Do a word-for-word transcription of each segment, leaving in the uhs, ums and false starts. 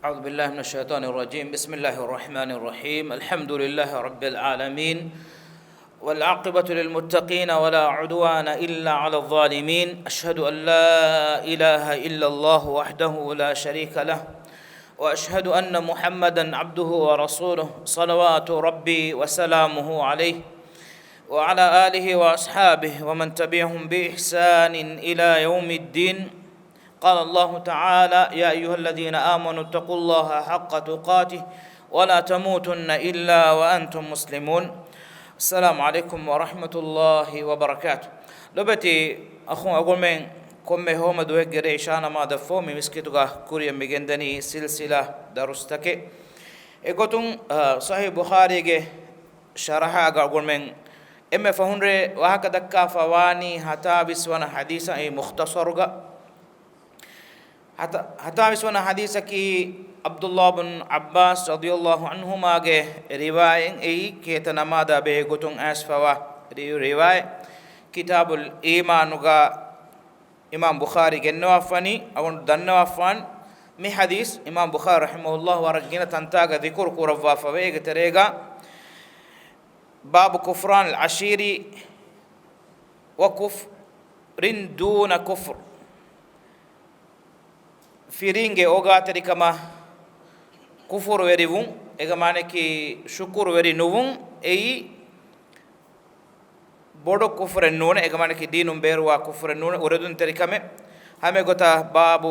أعوذ بالله من الشيطان الرجيم. بسم الله الرحمن الرحيم. الحمد لله رب العالمين. والعاقبة للمتقين ولا عدوان إلا على الظالمين. أشهد أن لا إله إلا الله وحده لا شريك له. وأشهد أن محمدا عبده ورسوله. صلوات ربي وسلامه عليه وعلى آله وأصحابه ومن تبعهم بإحسان إلى يوم الدين. قال الله تعالى: يا أيها الذين آمنوا اتقوا الله حق تقاته ولا تموتن إلا وأنتم مسلمون. السلام عليكم ورحمة الله وبركاته. ލޮބުވެތި އަޚުން އަޅުގަނޑުމެން ކޮންމެ ހޯމަ ދުވަހެއްގެ ރޭ އިޝާ ނަމާދަށްފަހު މި މިސްކިތުގަ ކުރިއަށް މިގެންދަނީ ސިލްސިލާ ދަރުސްތަކެއް. އެގޮތުން، އަ، ޞަޙީޙު ބުޚާރީގެ ޝަރަޙާގަ އަޅުގަނޑުމެން އެންމެ ފަހުން ރޭ ވާހަކަ ދައްކާފަ ވާނީ ހަތާވީސް ވަނަ ޙަދީޘަށް، އެއީ މުޚްތަޞަރުގަ. ހަތަ-، ހަތާވީސް ވަނަ ޙަދީޘަކީ ޢަބްދުﷲ ބިން ޢައްބާސް ރަޟިޔަﷲ ޢަންހުމާގެ ރިވާޔަތް، އެއީ ކޭތަ ނަމާދާ ބެހޭ ގޮތުން އައިސްފަވާ ރި-، ރިވާޔަތް. ކިތާބުލް އީމާނުގަ އިމާމް ބުޚާރީ ގެންނަވާފަނީ، އަޅުގަނޑު ދަންނަވާފާން މި ޙަދީޘް އިމާމް ބުޚާރީ ރަޙިމަހުﷲ ވަރަށް ގިނަ ތަންތާގަ ޛިކުރު ކުރައްވާފަވޭ. އޭގެ ތެރޭގަ باب كفران العشير وكفر دون كفر. ފިރިންގެ އޯގާތެރިކަމަށް ކުފުރުވެރިވުން، އޭގެ މާނައަކީ ޝުކުރުވެރި ނުވުން، އެއީ ބޮޑު ކުފުރެއް ނޫނޭ، އޭގެ މާނައަކީ ދީނުން ބޭރުވާ ކުފުރެއް ނޫނޭ، އުރެދުންތެރިކަމެއް. ހަމަ އެގޮތަށް باب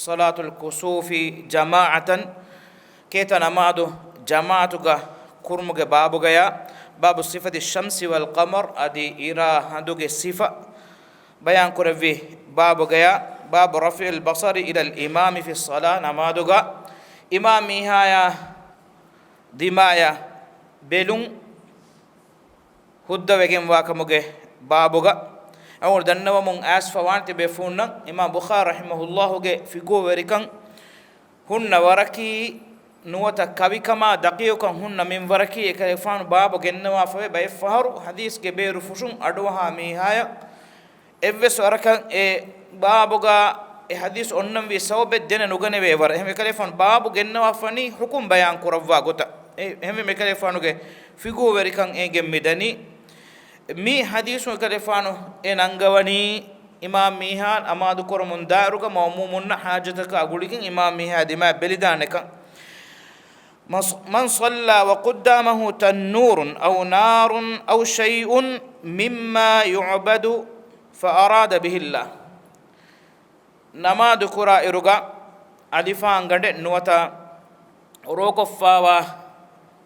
صلاة الكسوف جماعة، ކޭތަ ނަމާދު ޖަމާޢަތުގަ ކުރުމުގެ ބާބުގަޔާ، باب صفة الشمس والقمر، އަދި އިރާ ހަނދުގެ ސިފަ ބަޔާންކުރެއްވި ބާބުގަޔާ، باب رفع البصر إلى الإمام في الصلاة، ނަމާދުގަ އިމާމް މީހާޔާ ދިމާޔަށް ބެލުން ހުއްދަވެގެންވާކަމުގެ ބާބުގަ. އަޅުގަނޑު ދަންނަވަމުން އައިސްފަވާނެ ތިބޭފޫންނަށް އިމާމް ބުޚާރީ ރަޙިމަހުﷲގެ ފިޤުހުވެރިކަން ހުންނަ ވަރަކީ، ނުވަތަ ކަވިކަމާ ދަޤީޤުކަން ހުންނަ މިންވަރަކީ، އެކަލޭގެފާނު ބާބު ގެންނަވާފަވޭ ބައެއްފަހަރު ޙަދީޘްގެ ބޭރު ފުށުން އަޑުއަހާ މީހާޔަށް އެއްވެސް ވަރަކަށް އެ ބާބުގަ އެ ޙަދީޘް އޮންނަންވީ ސަބަބެއް ދެނެއް ނުގަނެވޭ ވަރަށް. އެހެންވެ އެކަލޭގެފާނު ބާބު ގެންނަވާފަނީ ޙުކުމް ބަޔާން ކުރައްވާ ގޮތަށް. އެ-، އެހެންވީމަ އެކަލޭގެފާނުގެ ފިޤުހުވެރިކަން އޭގެން މިދަނީ. މި ޙަދީޘުން އެކަލޭގެފާނު އެ ނަންގަވަނީ އިމާމް މީހާ ނަމާދު ކުރަމުން ދާއިރުގަ މައުމޫމުންނަށް ޙާޖަތަކާ ގުޅިގެން އިމާމް މީހާ ދިމާއަށް ބެލިދާނެކަން. من صلى وقدامه تنور أو نار أو شيء مما يعبد فأراد به الله. ނަމާދު ކުރާ އިރުގަ އަލިފާންގަނޑެއް ނުވަތަ ރޯކޮށްފާވާ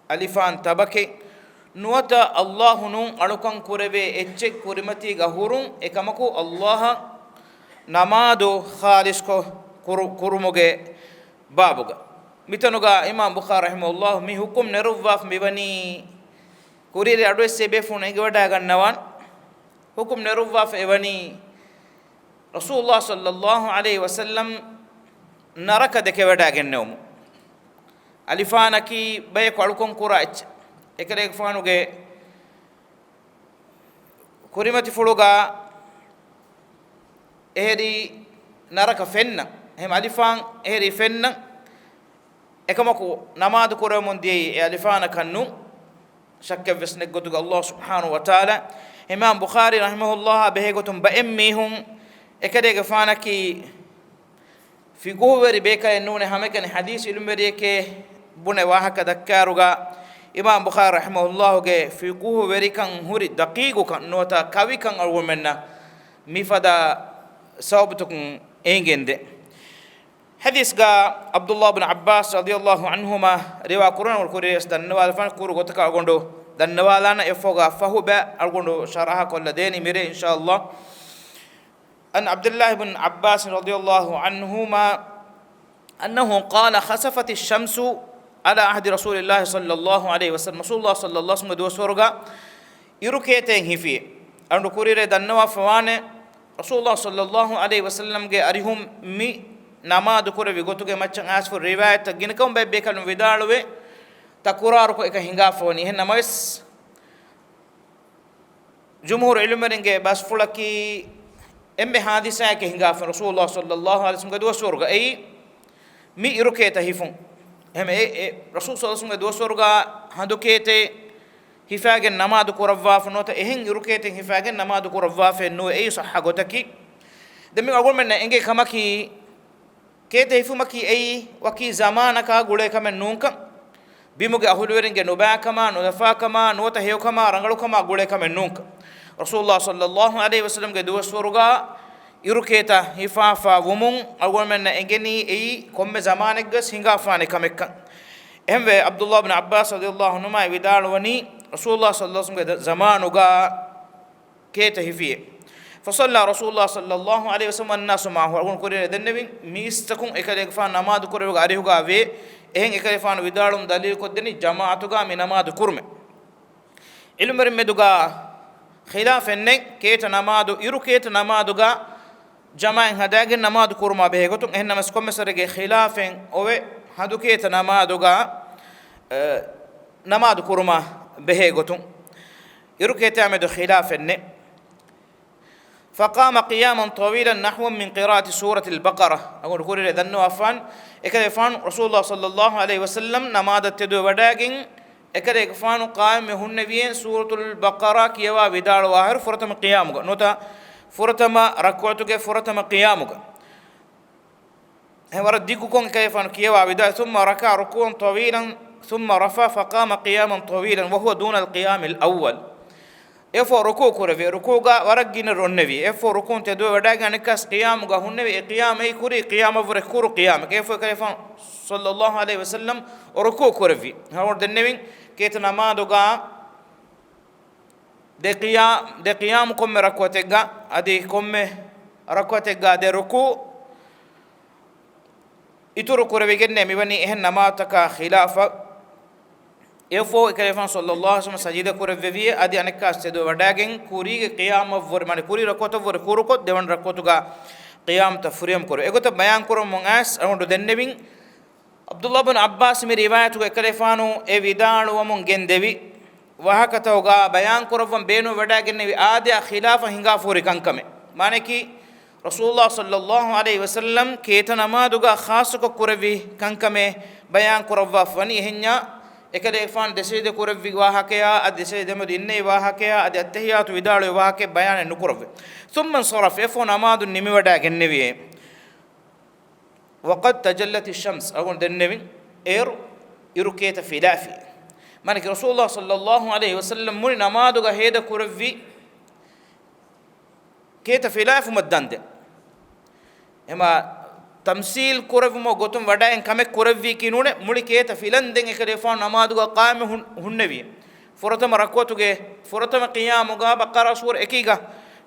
އަލިފާން ތަބަކެއް ނުވަތަ އައްލާހު ނޫން އަޅުކަން ކުރެވޭ އެއްޗެއް ކުރިމަތީގަ ހުރުން، އެކަމަކު އައްލާހަށް ނަމާދު ޚާލިޞްކޮށް ކުރު-، ކުރުމުގެ ބާބުގަ. މިތަނުގަ އިމާމް ބުޚާރީ ރަޙިމަހުﷲ މި ޙުކުމް ނެރުއްވާފަ މިވަނީ، ކުރިއަރި އަޑުއެއްސޭ ބޭފުޅުން އެނގިވަޑައިގަންނަވާން. ޙުކުމް ނެރުއްވާފަ އެވަނީ، ރަސޫލުﷲ ޞައްލަﷲ ޢަލައިހި ވަސައްލަމް ނަރަކަ ދެކެވަޑައިގެންނެވުމު. އަލިފާނަކީ ބަޔަކު އަޅުކަން ކުރާ އެއްޗެއް. އެކަލޭގެފާނުގެ ކުރިމަތިފުޅުގަ އެހެރީ ނަރަކަ ފެންނަން. އެހެން އަލިފާން އެހެރީ ފެންނަން. އެކަމަކު ނަމާދު ކުރަމުން ދިޔައީ އެ އަލިފާނަކަށް ނޫން. ޝައްކެއްވެސް ނެތް ގޮތުގަ އައްލާހު ސުބްޙާނަހު ވަތަޢާލާ އިމާމް ބުޚާރީ ރަޙިމަހުﷲ ބެހޭ ގޮތުން ބައެއް މީހުން އެކަލޭގެފާނަކީ ފިޤުހުވެރި ބޭކަލެއް ނޫނޭ، ހަމައެކަނި ޙަދީޘް ޢިލްމުވެރިއެކޭ ބުނެ ވާހަކަ ދައްކާއިރުގަ، އިމާމް ބުޚާރީ ރަޙިމަހުﷲގެ ފިޤުހުވެރިކަން ހުރި ދަޤީޤުކަން ނުވަތަ ކަވިކަން އަޅުގަނޑުމެންނަށް މިފަދަ ސަބަބުތަކުން އެނގެންދޭ. ޙަދީޘްގަ ޢަބްދުﷲ ބިން ޢައްބާސް ރަޟިޔަﷲ ޢަންހުމާ ރިވާ ކުރަން ކުރިޔަސް ދަންނަވާލަފާނެ ކުރު ގޮތަކަށް އަޅުގަނޑު ދަންނަވާލާނަ އެފޮގާ ފަހު ބައި އަޅުގަނޑު ޝަރަޙަ ކޮށްލަ ދޭނީ މިރޭ އިންޝާﷲ. عن عبد الله بن عباس رضي الله عنهما أنه قال خسفت الشمس على عهد رسول الله صلى الله عليه وسلم. ރަސޫލުﷲ ޞައްލަﷲ ޢަލައިހި ވަސައްލަމްގެ ދުވަސްވަރުގަ އިރު ކޭތައެއް ހިފި. އަޅުގަނޑު ކުރިއަރި ދަންނަވާފަވާނެ، ރަސޫލުﷲ ޞައްލަﷲ ޢަލައިހި ވަސައްލަމްގެ އަރިހުން މި ނަމާދު ކުރެއްވި ގޮތުގެ މައްޗަށް އައިސްފަ ރިވާޔަތްތައް ގިނަ ކަމަށް ބައެއް ބޭކަލުން ވިދާޅުވެ، ތަކުރާރުކޮށް އެކަން ހިނގާފަވަނީ. އެހެން ނަމަވެސް، ޖުމްހޫރު ޢިލްމުވެރިންގެ ބަސްފުޅަކީ، އެންމެ ޙާދިސާއެކޭ ހިނގާފަ ރަސޫލުﷲ ޞައްލަﷲ ޢަލައިހި ވަސައްލަމްގެ ދުވަސްވަރުގަ. އެއީ، މި އިރުކޭތަ ހިފުން. އެހެން އެ، އެ ރަސޫލު ޞައްލަﷲު ޢަލައިހި ވަސައްލަމްގެ ދުވަސްވަރުގާ ހަނދުކޭތެއް ހިފާގެން ނަމާދު ކުރައްވާފަ ނުވަތަ އެހެން އިރުކޭތެއް ހިފާގެން ނަމާދު ކުރައްވާފައެއް ނުވޭ. އެއީ ޞައްޙަ ގޮތަކީ. ދެން މި އަޅުގަނޑުމެންނަށް އެނގޭ ކަމަކީ، ކޭތަ ހިފުމަކީ އެއީ ވަކި ޒަމާނަކާ ގުޅޭ ކަމެއް ނޫންކަން، ބިމުގެ އަހުލުވެރިންގެ ނުބައިކަމާ، ނުލަފާކަމާ، ނުވަތަ ހެޔޮކަމާ، ރަނގަޅުކަމާ ގުޅޭ ކަމެއް ނޫންކަން. ރަސޫލުﷲ ޞައްލަﷲު ޢަލައިހި ވަސައްލަމްގެ ދުވަސްވަރުގާ އިރުކޭތަ ހިފާފާ ވުމުން އަޅުގަނޑުމެންނަށް އެނގެނީ އެއީ ކޮންމެ ޒަމާނެއްގަސް ހިނގާފާނެ ކަމެއްކަން. އެހެންވެ، ޢަބްދުﷲ ބިން ޢައްބާސް ރަޟިޔަﷲު ޢަންހުމާ ވިދާޅުވަނީ، ރަސޫލުﷲ ޞައްލަﷲު ޢަލައިހި ވަސައްލަމްގެ ޒަ-، ޒަމާނުގާ ކޭތަ ހިފިއޭ. فصلى رسول الله صلى الله عليه وسلم والناس معه. އަޅުގަނޑު ކުރިއަށް ދެންނެވިން، މީސްތަކުން އެކަލޭގެފާނު ނަމާދު ކުރެވި އަރިހުގާ ވޭ. އެހެން އެކަލޭގެފާނު ވިދާޅުވުން ދަލީލުކޮށްދެނީ ޖަމާޢަތުގާ މި ނަމާދު ކުރުމެއް. ޢިލްމުވެރިން މެދުގާ ޚިލާފެއް ނެތް، ކޭތަ ނަމާދު، އިރު ކޭތަ ނަމާދުގާ ޖަމާޢަތް ހަދާގެން ނަމާދު ކުރުމާ ބެހޭ ގޮތުން. އެހެން ނަމަސް ކޮންމެސް ވަރެއްގެ ޚިލާފެއް އޮވެ، ހަނދު ކޭތަ ނަމާދުގާ، އެ، ނަމާދު ކުރުމާ ބެހޭ ގޮތުން. އިރު ކޭތާ މެދު ޚިލާފެއް ނެތް. فقام قياما طويلا نحوا من قراءة سورة البقرة. އަޅުގަނޑު ކުރިއަށް ދަންނަވާފާން، އެކަލޭގެފާނު ރަސޫލުﷲ ޞައްލަﷲު ޢަލައިހި ވަސައްލަމް ނަމާދަށް ތެދުވެވަޑައިގެން، އެކަލޭގެފާނު ޤާއިމްވެ ހުންނެވިއޭ ސޫރަތުލް ބަޤަރާ ކިޔަވާ ވިދާޅުވާހެރު ފުރަތަމަ ޤިޔާމުގަ، ނުވަތަ ފުރަތަމަ ރަކުޢަތުގެ ފުރަތަމަ ޤިޔާމުގަ. އެ ވަރަށް ދިގުކޮށް އެކަލޭގެފާނު ކިޔަވާ ވިދާޅުވި، ثم ركع ركوعا طويلا ثم رفع فقام قياما طويلا وهو دون القيام الأول. އެއަށްފަހު ރުކޫޢު ކުރެއްވި، ރުކޫޢުގަ ވަރަށް ގިނަ އޮންނެވި. އެއަށްފަހު ރުކޫޢުން ތެދުވެވަޑައިގެން އަނެއްކާސް ޤިޔާމުގަ ހުންނެވި. އެ ޤިޔާމަށްވުރެ ކުރީ ޤިޔާމަށްވުރެ ކުރު ޤިޔާމެއް. އެއަށްފަހު އެކަލޭގެފާނު ޞައްލަﷲު ޢަލައިހި ވަސައްލަމް ރުކޫޢު ކުރެއްވި. އަޅުގަނޑު ދެންނެވިން، ކޭތަ ނަމާދުގަ ދެ ޤިޔާ-، ދެ ޤިޔާމު ކޮންމެ ރަކުޢަތެއްގަ، އަދި ކޮންމެ ރަކުޢަތެއްގަ ދެ ރުކޫޢު އިތުރު ކުރެވިގެންނޭ މިވަނީ އެހެން ނަމާދުތަކާ ޚިލާފަށް. އެއަށްފަހު އެކަލޭގެފާނު ޞައްލަﷲު ޢަލައިހި ވަސައްލަމް ސަޖިދަ ކުރެއްވެވިއޭ، އަދި އަނެއްކާސް ތެދުވެވަޑައިގެން ކުރީގެ ޤިޔާމަށްވުރެ، މާނަ ކުރީ ރަކުޢަތަށްވުރެ ކުރުކޮށް، ދެވަނަ ރަކުޢަތުގަ ޤިޔާމުތައް ފުރިހަމަ ކުރު. އެގޮތަށް ބަޔާން ކުރަމުން އައިސް އަޅުގަނޑު ދެންނެވިން، ޢަބްދުﷲ ބިން ޢައްބާސް މި ރިވާޔަތުގަ އެކަލޭގެފާނު އެ ވިދާޅުވަމުން ގެންދެވި ވާހަކަތަކުގަ ބަޔާން ކުރައްވަން ބޭނުންވެވަޑައިގެންނެވި އާދަޔާ ޚިލާފަށް ހިނގާފަ ހުރި ކަންކަމެއް. މާނައަކީ، ރަސޫލުﷲ ޞައްލަﷲު ޢަލައިހި ވަސައްލަމް ކޭތަ ނަމާދުގަ ޚާއްޞަކޮށް ކުރެއްވި ކަންކަމެއް ބަޔާން ކުރައްވާފަ ވަނީ. އެހެންޏާ، އެކަލޭގެފާނު ދެ ސަޖިދަ ކުރެއްވި ވާހަކަޔާ، އަދި ދެ ސަޖިދަ މެދު އިންނެވި ވާހަކަޔާ، އަދި އައްތަޙިއްޔާތު ވިދާޅުވި ވާހަކައެއް ބަޔާނެއް ނުކުރެއްވޭ. ثم انصرف، އެއަށްފަހު ނަމާދު ނިމިވަޑައިގެންނެވިއޭ. وقد تجلت الشمس، އަޅުގަނޑު ދެންނެވިން، އޭރު އިރު ކޭތަ ފިލާފި. މާނައަކީ ރަސޫލުﷲ ޞައްލަﷲު ޢަލައިހި ވަސައްލަމް މުޅި ނަމާދުގަ ހޭދަ ކުރެއްވި ކޭތަ ފިލާފުމަށް ދަންދެން. އެމާ ތަމްސީލް ކުރެއްވުމުގެ ގޮތުން ވަޑައިގެން ކަމެއް ކުރެއްވީކީ ނޫނޭ، މުޅި ކޭތަ ފިލަންދެން އެކަލޭގެފާނު ނަމާދުގަ ޤާއިމް ހުން-، ހުންނެވި. ފުރަތަމަ ރަކުޢަތުގެ ފުރަތަމަ ޤިޔާމުގަ ބަޤަރާ ސޫރަ އެކީގަ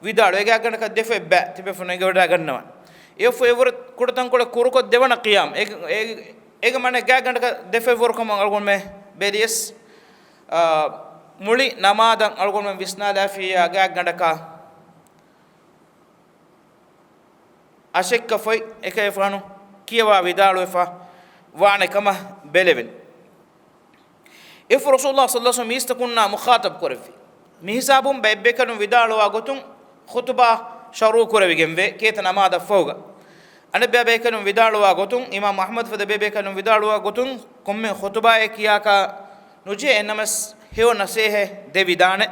ވިދާޅު. އޭގެ ގާތްގަނޑަކަށް ދެ ފޮތް ބައި ތިބޭފުޅުން އެނގިވަޑައިގަންނަވާނެ. އެއަށްފަހު އެވަރު ކުޑަތަންކޮޅެއް ކުރުކޮށް ދެވަނަ ޤިޔާމް. އޭގެ، އޭގެ، އޭގެ މާނަ ގާތްގަނޑަކަށް ދެ ފޮތް ވަރު ކަމަށް އަޅުގަނޑުމެން ބެލިޔަސް، އާ، މުޅި ނަމާދަށް އަޅުގަނޑުމެން ވިސްނާލާފިއްޔާ ގާތްގަނޑަކަށް އަށެއްކަ ފޮތް އެކަލޭގެފާނު ކިޔަވާ ވިދާޅުވެފަ ވާނެ ކަމަށް ބެލެވެން. އެއަށްފަހު ރަސޫލުﷲ ޞައްލަﷲު ޢަލައިހި ވަސައްލަމް މީސްތަކުންނާ މުޚާޠަބް ކުރެއްވި. މި ހިސާބުން ބައެއް ބޭކަލުން ވިދާޅުވާ ގޮތުން ޚުޠުބާ ޝަރުޢު ކުރެވިގެންވޭ ކޭތަ ނަމާދަށްފަހުގަ. އަނެއްބައި ބޭކަލުން ވިދާޅުވާ ގޮތުން، އިމާމު އަޙްމަދު ފަދަ ބޭބޭކަލުން ވިދާޅުވާ ގޮތުން، ކޮންމެ ޚުޠުބާއެއް ކިޔާކަށް ނުޖެހޭ، އެހެންނަމަސް ހެޔޮ ނަސޭހަތް ދެވިދާނެ.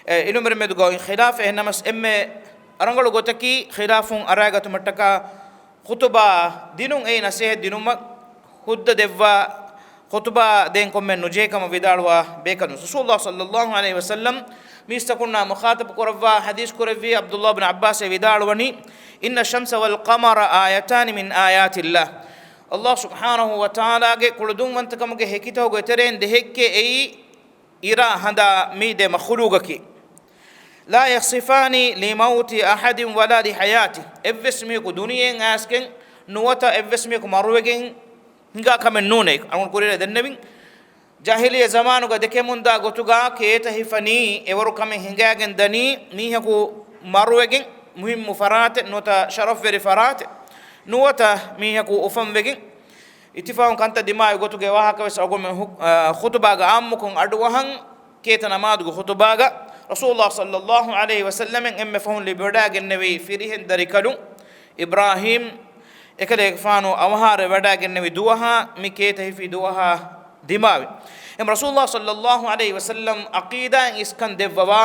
އެ، އިލްމުވެރިން މެދުގަ އޮތް ޚިލާފެއް، އެހެންނަމަސް އެންމެ ރަނގަޅު ގޮތަކީ ޚިލާފުން އަރައިގަތުމަށްޓަކާ ޚުޠުބާ ދިނުން އެއީ ނަސޭހަތް ދިނުމަށް. ޚުއްދަ ދެއްވާ ޚުޠުބާ ދޭން ކޮންމެ ނުޖެހޭ ކަމަށް ވިދާޅުވާ ބޭކަލުން. ރަސޫލުﷲ ޞައްލަﷲު ޢަލައިހި ވަސައްލަމް މީސްތަކުންނާ މުޚާޠަބު ކުރައްވާ ޙަދީޘް ކުރެއްވީ ޢަބްދުﷲ ބިން ޢައްބާސް ވިދާޅުވަނީ، إن الشمس والقمر آيتان من آيات الله. ﷲ ސުބްޙާނަހޫ ވަތަޢާލާގެ ކުޅަދުންވަންތަކަމުގެ ހެކިތަކުގެ ތެރެއިން ދެހެއްކޭ އެއީ އިރާ ހަނދާ މި ދެ މަޚުލޫޤަކީ. لا يخسفان لموت أحد ولا لحياته. އެއްވެސް މީހަކު ދުނިޔެއިން އައިސްގެން ނުވަތަ އެއްވެސް މީހަކު މަރުވެގެން ހިނގާ ކަމެއް ނޫނޭ. އަޅުގަނޑު ކުރިއަށް ދެންނެވިން، ޖާހިލިއްޔަ ޒަމާނުގަ ދެކެމުންދާ ގޮތުގަ ކޭތަ ހިފަނީ، އެވަރު ކަމެއް ހިނގާގެން ދަނީ، މީހަކު މަރުވެގެން މުހިއްމު ފަރާތެއް ނުވަތަ ޝަރަފްވެރި ފަރާތެއް ނުވަތަ މީހަކު އުފަންވެގެން. އިތިފާގުން ކަންތައް ދިމާވި ގޮތުގެ ވާހަކަ ވެސް އަޅުގަނޑުމެން ހު-، އާ، ޚުޠުބާގަ އާއްމުކޮށް އަޑުއަހަން. ކޭތަ ނަމާދުގެ ޚުޠުބާގަ ރަސޫލުﷲ ޞައްލަﷲު ޢަލައިހި ވަސައްލަމައިން އެންމެ ފަހުން ލިބިވަޑައިގެންނެވި ފިރިހެން ދަރިކަލުން އިބްރާހީމް އެކަލޭގެފާނު އަވަހާރަވެވަޑައިގެންނެވި ދުވަހާ މި ކޭތަ ހިފި ދުވަހާ ދިމާވި. އެހެން ރަސޫލުﷲ ޞައްލަﷲ ޢަލައިހި ވަސައްލަމް ޢަޤީދާއިން އިސްކަން ދެއްވަވާ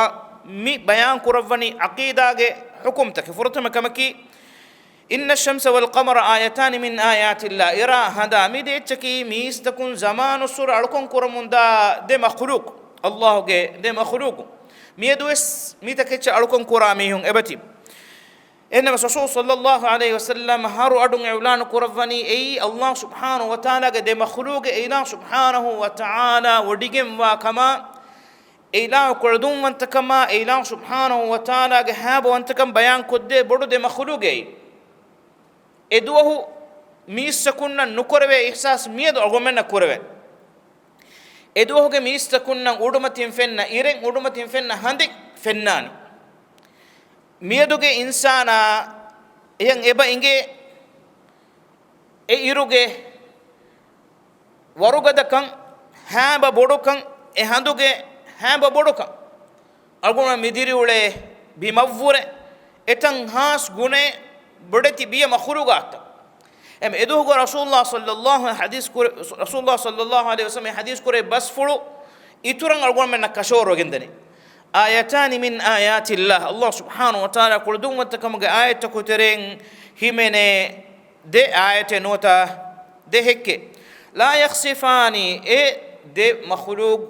މި ބަޔާން ކުރައްވަނީ ޢަޤީދާގެ ޙުކުމްތަކެއް. ފުރަތަމަ ކަމަކީ، إن الشمس والقمر آيتان من آيات الله، އިރާ ހަނދާ މި ދެ އެއްޗަކީ މީސްތަކުން ޒަމާނުއްސުރެ އަޅުކަން ކުރަމުންދާ ދެ މަޚްލޫޤު، ﷲ ގެ ދެ މަޚްލޫޤު. މިއަދުވެސް މިތަކެއްޗަށް އަޅުކަން ކުރާ މީހުން އެބަތި. އެހެންނަމަ ރަސޫލު ޞައްލަﷲ ޢަލައިހި ވަސައްލަމަ ހަރު އަޑުން އިޢުލާނު ކުރައްވަނީ އެއީ ﷲ ސުބްޙާނަހޫ ވަތަޢާލާގެ ދެ މަޚްލޫޤެއް، އެ ﷲ ސުބްޙާނަހޫ ވަތަޢާލާ ވޮޑިގެންވާ ކަމާ، އެ ﷲ ކުޅަދުންވަންތަކަމާ، އެ ﷲ ސުބްޙާނަހޫ ވަތަޢާލާގެ ހައިބަވަންތަކަން ބަޔާން ކޮށްދޭ ބޮޑު ދެ މަޚްލޫޤެއް. އެ ދުވަހު މީސްތަކުންނަށް ނުކުރެވޭ އިޙްސާސް މިއަދު އަޅުގަނޑުމެންނަށް ކުރެވޭ. އެ ދުވަހުގެ މީސްތަކުންނަށް އުޑުމަތިން ފެންނަ އިރެއް، އުޑުމަތިން ފެންނަ ހަނދެއް ފެންނާނެ. މިއަދުގެ އިންސާނާ އެޔަށް އެބަ އިނގޭ އެ އިރުގެ ވަރުގަދަކަން، ހައިބަ ބޮޑުކަން، އެ ހަނދުގެ ހައިބަ ބޮޑުކަން. އަޅުގަނޑު މި ދިރިއުޅޭ ބިމަށްވުރެ އެތަން ހާސް ގުނައެއް ބޮޑެތި ބިޔަ މަޚްލޫޤާތައް. އެމް އެދުވަހުގަ ރަސޫލުﷲ ޞައްލަﷲ ޙަދީޘް ކުރެ-، ރަސޫލުﷲ ޞައްލަﷲ ޢަލައިހި ވަސައްލަމަ ޙަދީޘް ކުރެ ބަސްފުޅު އިތުރަށް އަޅުގަނޑުމެންނަށް ކަށަވަރުވެގެންދަނީ. آيتان من آيات الله، ﷲ ސުބްޙާނަހޫ ވަތަޢާލާ ކުޅަދުންވަންތަކަމުގެ އާޔަތްތަކުގެ ތެރެއިން ހިމެނޭ ދެ އާޔަތެއް ނުވަތަ ދެ ހެއްކެއް. لا يخسفان، އެ ދެ މަޚްލޫޤު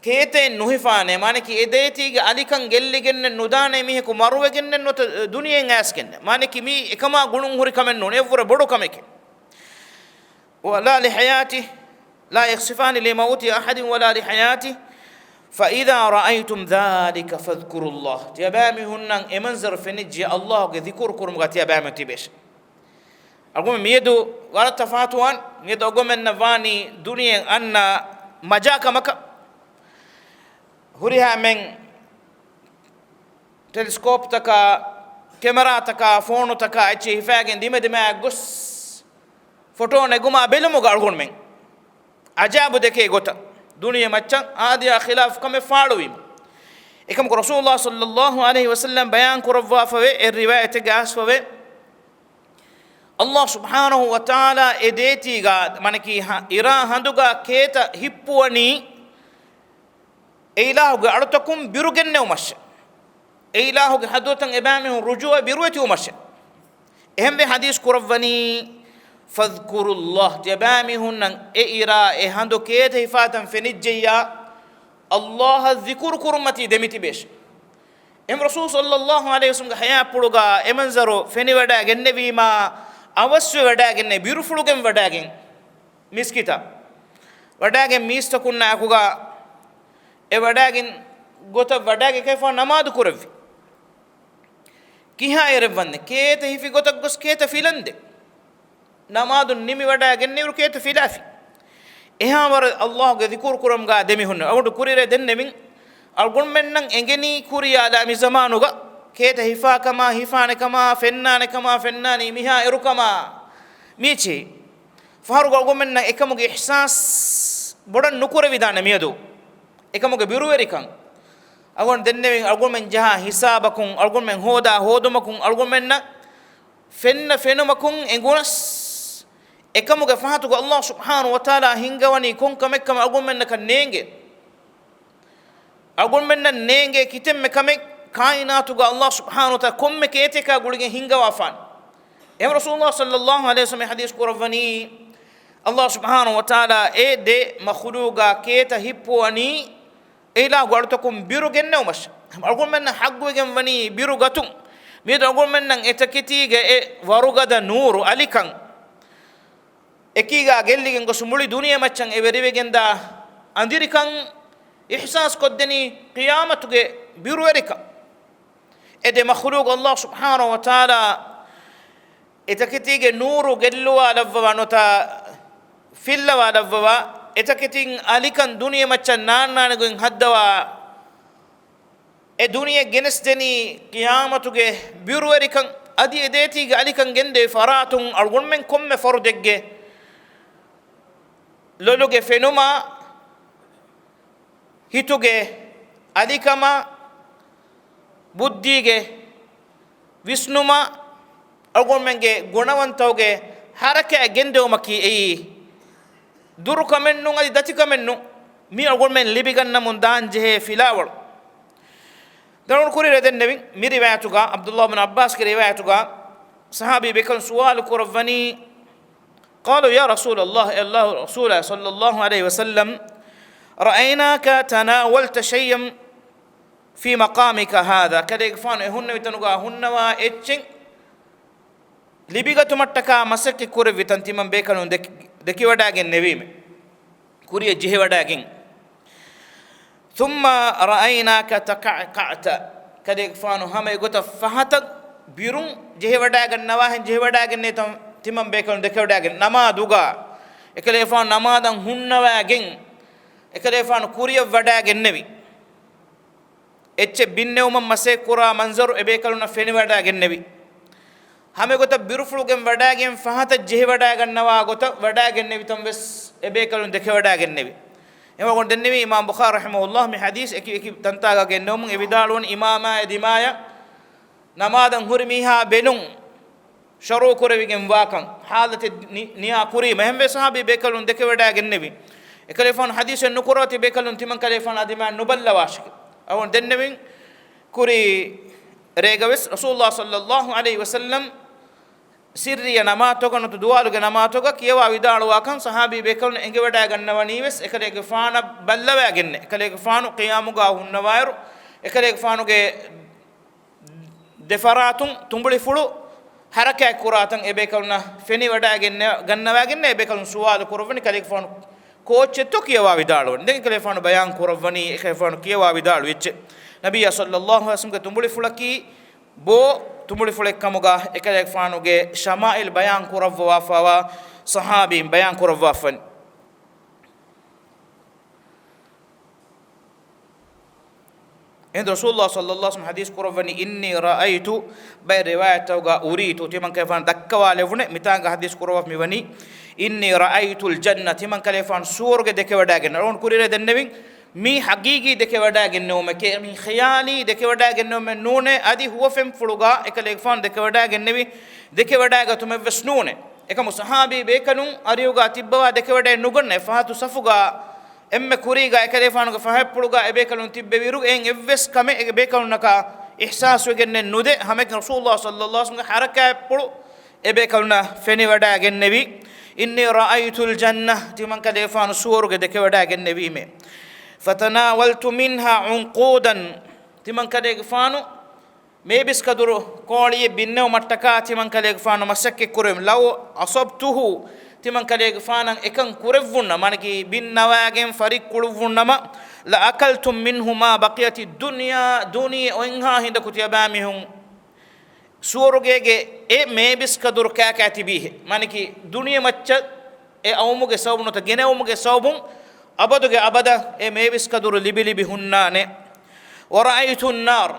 ކޭތައެއް ނުހިފާނެ. މާނަކީ އެ ދޭތީގެ އަލިކަން ގެއްލިގެންނެއް ނުދާނެ މީހަކު މަރުވެގެންނެއް ނުވަތަ ދުނިޔެއިން އައިސްގެންނެއް. މާނަކީ މީ އެކަމާ ގުޅުން ހުރި ކަމެއް ނޫން، އެއަށްވުރެ ބޮޑު ކަމެކޭ. ولا لحياته، لا يخسفان لموت أحد ولا لحياته، فإذا رأيتم ذلك فاذكروا الله. ތިޔަބައިމީހުންނަށް އެ މަންޒަރު ފެނިއްޖެ ﷲ ގެ ޛިކުރު ކުރުމުގަ ތިޔަބައިމީހުން ތިބޭށެ. އަޅުގަނޑު މިއަދު ވަރަށް ތަފާތުވާން، މިއަދު އަޅުގަނޑުމެންނަށް ވާނީ ދުނިޔެ އަންނަ މަޖާ ކަމަކަށް. ހުރިހާ މެން ޓެލިސްކޯޕްތަކާ، ކެމެރާތަކާ، ފޯނުތަކާ އެއްޗެހި ހިފައިގެން ދިމަދިމާއަށް ގޮސް ފޮޓޯ ނެގުމާ ބެލުމުގަ އަޅުގަނޑުމެން އަޖައިބު ދެކޭ ގޮތަށް ދުނިޔެ މައްޗަށް އާދަޔާ ޚިލާފު ކަމެއް ފާޅުވީމަ. އެކަމަކު ރަސޫލުﷲ ޞައްލަﷲ ޢަލައިހި ވަސައްލަމް ބަޔާން ކުރައްވާފަވޭ، އެއް ރިވާޔަތެއްގަ އައިސްފަވޭ، ﷲ ސުބްޙާނަހޫ ވަތަޢާލާ އެ ދޭތީގަ، މާނަކީ ހަ-، އިރާ ހަނދުގަ ކޭތަ ހިއްޕުވަނީ އެ އިލާހުގެ އަޅުތަކުން ބިރުގެންނެވުމަށެ. އެ އިލާހުގެ ޙަޟްރަތަށް އެބައިމީހުން ރުޖޫޢަ ބިރުވެތިވުމަށެ. އެހެންވެ ޙަދީޘް ކުރައްވަނީ، فاذكروا الله، ތިޔަބައިމީހުންނަށް އެ އިރާ އެ ހަނދު ކޭތަ ހިފާތަން ފެނިއްޖެއްޔާ، ﷲ އަށް ޛިކުރު ކުރުންމަތީ ދެމިތިބޭށެ. އެހެން ރަސޫލު ޞައްލަﷲ ޢަލައިހި ވަސައްލަމްގެ ޙަޔާތްޕުޅުގަ އެ މަންޒަރު ފެނިވަޑައިގެންނެވީމާ، އަވަސްވެވަޑައިގެންނެވި ބިރުފުޅުގެން ވަޑައިގެން މިސްކިތަށް ވަޑައިގެން މީސްތަކުންނާ އެކުގަ އެ ވަޑައިގެން ގޮތަށް ވަޑައިގެން ކައިފާ ނަމާދު ކުރެއްވި. ކިހާ އެރެއްވަންދެން ކޭތަ ހިފި ގޮތަށް ގޮސް ކޭތަ ފިލަންދެން. ނަމާދު ނިމި ވަޑައިގެންނެވިރު ކޭތަ ފިލާފި. އެހާ ވަރަށް ﷲ ގެ ޛިކުރު ކުރަމުގަ ދެމިހުންނެވި. އަޅުގަނޑު ކުރިއަރައި ދެންނެވިން. އަޅުގަނޑުމެންނަށް އެނގެނީ ކުރިޔާލާ މި ޒަމާނުގަ ކޭތަ ހިފާކަމާ، ހިފާނެކަމާ، ފެންނާނެކަމާ، ފެންނާނީ މިހާ އިރުކަމާ މީޗި. ފަހަރުގަ އަޅުގަނޑުމެންނަށް އެކަމުގެ އިޙްސާސް ބޮޑަށް ނުކުރެވިދާނެ މިއަދު. އެކަމުގެ ބިރުވެރިކަން. އަޅުގަނޑު ދެންނެވިން އަޅުގަނޑުމެން ޖަހާ ހިސާބަކުން، އަޅުގަނޑުމެން ހޯދާ ހޯދުމަކުން، އަޅުގަނޑުމެންނަށް ފެންނަ ފެނުމަކުން އެނގުނަސް، އެކަމުގެ ފަހަތުގަ ﷲ ސުބްޙާނަހޫ ވަތަޢާލާ ހިންގަވަނީ ކޮން ކަމެއްކަމަށް އަޅުގަނޑުމެންނަކަށް ނޭނގެ. އަޅުގަނޑުމެންނަށް ނޭނގޭ ކިތަންމެ ކަމެއް ކާއިނާތުގަ ﷲ ސުބްޙާނަހޫ ވަތަޢާލާ ކޮންމެ ކޭތެއްކާ ގުޅިގެން ހިންގަވާފާނެ. އެހެން ރަސޫލުﷲ ޞައްލަﷲ ޢަލައިހި ވަސައްލަމަ ޙަދީޘް ކުރައްވަނީ، ﷲ ސުބްޙާނަހޫ ވަތަޢާލާ އެ ދެ މަޚުލޫޤާ ކޭތައް ހިއްޕުވަނީ އެ އިލާހުގެ އަޅުތަކުން ބިރު ގެންނެވުމަށް. އަޅުގަނޑުމެންނަށް ޙައްޤުވެގެން ވަނީ ބިރު ގަތުން. މިއަދު އަޅުގަނޑުމެންނަށް އެތަކެތީގެ އެ ވަރުގަދަ ނޫރު އަލިކަން އެކީގާ ގެއްލިގެން ގޮސް މުޅި ދުނިޔެ މައްޗަށް އެ ވެރިވެގެންދާ އަނދިރިކަން އިޙްސާސް ކޮށްދެނީ ޤިޔާމަތުގެ ބިރުވެރިކަން. އެ ދެ މަޚުލޫޤު ﷲ ސުބްޙާނަހޫ ވަތަޢާލާ އެތަކެތީގެ ނޫރު ގެއްލުވާލައްވަވާ ނުވަތަ ފިއްލަވާލައްވަވާ، އެތަކެތިން އަލިކަން ދުނިޔެ މައްޗަށް ނާންނާނެ ގޮތް ހައްދަވާ، އެ ދުނިޔެ ގެނެސްދެނީ ޤިޔާމަތުގެ ބިރުވެރިކަން. އަދި އެ ދޭތީގެ އަލިކަން ގެންދެވި ފަރާތުން އަޅުގަނޑުމެން ކޮންމެ ފަރުދެއްގެ ލޮލުގެ ފެނުމާ، ހިތުގެ އަލިކަމާ، ބުއްދީގެ ވިސްނުމާ، އަޅުގަނޑުމެންގެ ގުނަވަންތަކުގެ ހަރަކާތް ގެންދެވުމަކީ އެއީ ދުރުކަމެއް ނޫން، އަދި ދަތިކަމެއް ނޫން. މީ އަޅުގަނޑުމެން ލިބިގަންނަމުން ދާން ޖެހޭ ފިލާވަޅު. ދެން ކުރިއަށް ދެންނެވި މި ރިވާޔަތުގަ، ޢަބްދުﷲ ބިން ޢައްބާސްގެ ރިވާޔަތުގަ، ޞަޙާބީ ބޭކަލުން ސުވާލު ކުރައްވަނީ، قالوا يا رسول الله، އޭ ﷲ ގެ ރަސޫލާ، صلى الله عليه وسلم، رأيناك تناولت شيئا في مقامك هذا، ކަލޭގެފާނު އެ ހުންނެވި ތަނުގަ ހުންނަވާ އެއްޗެއް ލިބިގަތުމަށްޓަކާ މަސައްކަތް ކުރެއްވިތަން ތިމަން ބޭކަލުން ދެކި-، ދެކިވަޑައިގެން ނެވީމެ. ކުރިއަށް ޖެހިވަޑައިގެން. ثم رأيناك تقعقعت، ކަލޭގެފާނު ހަމަ އެގޮތަށް ފަހަތަށް ބިރުން ޖެހިވަޑައިގަންނަވާހެން ޖެހިވަޑައިގެންނެވިތަން ތިމަން ބޭކަލުން ދެކިވަޑައިގެން. ނަމާދުގަ އެކަލޭގެފާނު ނަމާދަށް ހުންނަވައިގެން އެކަލޭގެފާނު ކުރިއަށް ވަޑައިގެންނެވި. އެއްޗެއް ބިންނެވުމަށް މަސައްކަތް ކުރާ މަންޒަރު އެބޭކަލުންނަށް ފެނިވަޑައިގެންނެވި. ހަމައެގޮތަށް ބިރުފުޅުގެން ވަޑައިގެން ފަހަތަށް ޖެހިވަޑައިގަންނަވާ ގޮތަށް ވަޑައިގެންނެވިތަން ވެސް އެބޭކަލުން ދެކެވަޑައިގެންނެވި. އެމަގުން ދެންނެވީ އިމާމް ބުޚާރީ ރަޙިމަހުﷲ މި ޙަދީޘް އެކި އެކި ތަންތާގަ ގެންނެވުމުން އެ ވިދާޅުވަނީ އިމާމާއި ދިމާޔަށް ނަމާދަށް ހުރި މީހާ ބެލުން ޝަރުޢު ކުރެވިގެން ވާކަން ޙާލަތެއް ނި-، ނިޔާ ކުރީމަ. އެހެންވެ ޞަޙާބީ ބޭކަލުން ދެކެވަޑައިގެންނެވި. އެކަލޭގެފާނު ޙަދީޘެއް ނުކުރައްވާތީ ބޭކަލުން ތިމަން ކަލޭގެފާނު އާ ދިމާޔަށް ނުބައްލަވާށެކޭ. އަޅުގަނޑު ދެންނެވިން ކުރީ ރޭގަވެސް ރަސޫލުﷲ ޞައްލައްލާހު ޢަލައިހި ވަސައްލަމް ސިއްރީ ނަމާދުތަކުގަ ނުވަތަ ދުވާލުގެ ނަމާދުތަކުގަ ކިޔަވާ ވިދާޅުވާކަން ޞަޙާބީ ބޭކަލުން އެނގިވަޑައިގަންނަވަނީވެސް އެކަލޭގެފާނަށް ބައްލަވައިގެންނޭ. އެކަލޭގެފާނު ޤިޔާމުގަ ހުންނަވާއިރު، އެކަލޭގެފާނުގެ ދެފަރާތުން ތުނބުޅިފުޅު ޙަރަކާތް ކުރާތަން އެބޭކަލުންނަށް ފެނިވަޑައިގެން، ގަންނަވައިގެންނޭ. އެބޭކަލުން ސުވާލު ކުރައްވަނީ ކަލޭގެފާނު ކޯއްޗެއްތޯ ކިޔަވާ ވިދާޅުވަނީ. ދެން އެކަލޭގެފާނު ބަޔާން ކުރައްވަނީ އެކަލޭގެފާނު ކިޔަވާ ވިދާޅުވި އެއްޗެއް. ނަބިއްޔާ ޞައްލައްލާހު ޢަލައިހި ވަސައްލަމްގެ ތުނބުޅިފުޅަކީ ބޯ ތުނބުޅިފުޅެއްކަމުގަ އެކަލޭގެފާނުގެ ޝަމާއިލް ބަޔާން ކުރައްވާފައިވާ ޞަޙާބީން ބަޔާން ކުރައްވާފަން. އެހެން ރަސޫލުﷲ ޞައްލައްލާހު ޢަލައިހި ވަސައްލަމް ޙަދީޘް ކުރައްވަނީ، إني رأيت، ބައެއް ރިވާޔަތްތަކުގަ أريت، ތިމަން ކަލޭގެފާނު ދައްކަވާލެވުނޭ، މިތާނގަ ޙަދީޘް ކުރައްވާފަ މިވަނީ، إني رأيت الجنة، ތިމަން ކަލޭގެފާނު ސުވަރުގެ ދެކެވަޑައިގެން. އަޅުގަނޑު ކުރިއަށް ދެންނެވިން މީ ޙަޤީޤީ ދެކެވަޑައިގެންނެވުމެކޭ، މީ ޚިޔާލީ ދެކެވަޑައިގެންނެވުމެއް ނޫނޭ، އަދި ހުވަފެންފުޅުގަ އެކަލޭގެފާނު ދެކެވަޑައިގެންނެވި ދެކެވަޑައިގަތުމެއްވެސް ނޫނޭ. އެކަމު ޞަޙާބީ ބޭކަލުން އަރިހުގަ ތިއްބަވާ ދެކެވަޑައި ނުގަންނަ ފަހަތު ސަފުގަ އެންމެ ކުރީގަ އެކަލޭގެފާނުގެ ފަހަތްޕުޅުގަ އެބޭކަލުން ތިއްބެވިއިރު އެއިން އެއްވެސް ކަމެއް އެބޭކަލުންނަކަށް އިޙްސާސްވެގެންނެއް ނުދޭ. ހަމައެކަނި ރަސޫލުﷲ ޞައްލައްލާހު ޢަލައިހި ވަސައްލަމްގެ ޙަރަކާތްޕުޅު އެބޭކަލުންނަށް ފެނިވަޑައިގެންނެވި. إني رأيت الجنة، ތިމަން ކަލޭގެފާނު ސުވަރުގެ ދެކެވަޑައިގެންނެވީމޭ. فتناولت منها عنقودا، ތިމަން ކަލޭގެފާނު މޭބިސްކަދުރު ކޯޅިއެއް ބިންނެވުމަށްޓަކާ ތިމަން ކަލޭގެފާނު މަސައްކަތް ކުރެވެން. لو أصبته، ތިމަން ކަލޭގެފާނަށް އެކަން ކުރެއްވުންނަމަ، މާނައަކީ ބިން ނަވާގެން ފަރިއްކުޅުއްވުންނަމަ، لأكلتم منه ما بقيت الدنيا، ދުނިޔެ އޮތްހާ ހިނދަކު ތިޔަބައިމީހުން ސުވަރުގޭގެ އެ މޭބިސްކަދުރު ކާކާ ތިބީހޭ. މާނައަކީ ދުނިޔެ މައްޗަށް އެ އައުމުގެ ސަބަބުން ނުވަތަ ގެނެވުމުގެ ސަބަބުން އަބަދުގެ އަބަދަށް އެ މޭބިސްކަދުރު ލިބި ލިބި ހުންނާނެ. ورأيت النار،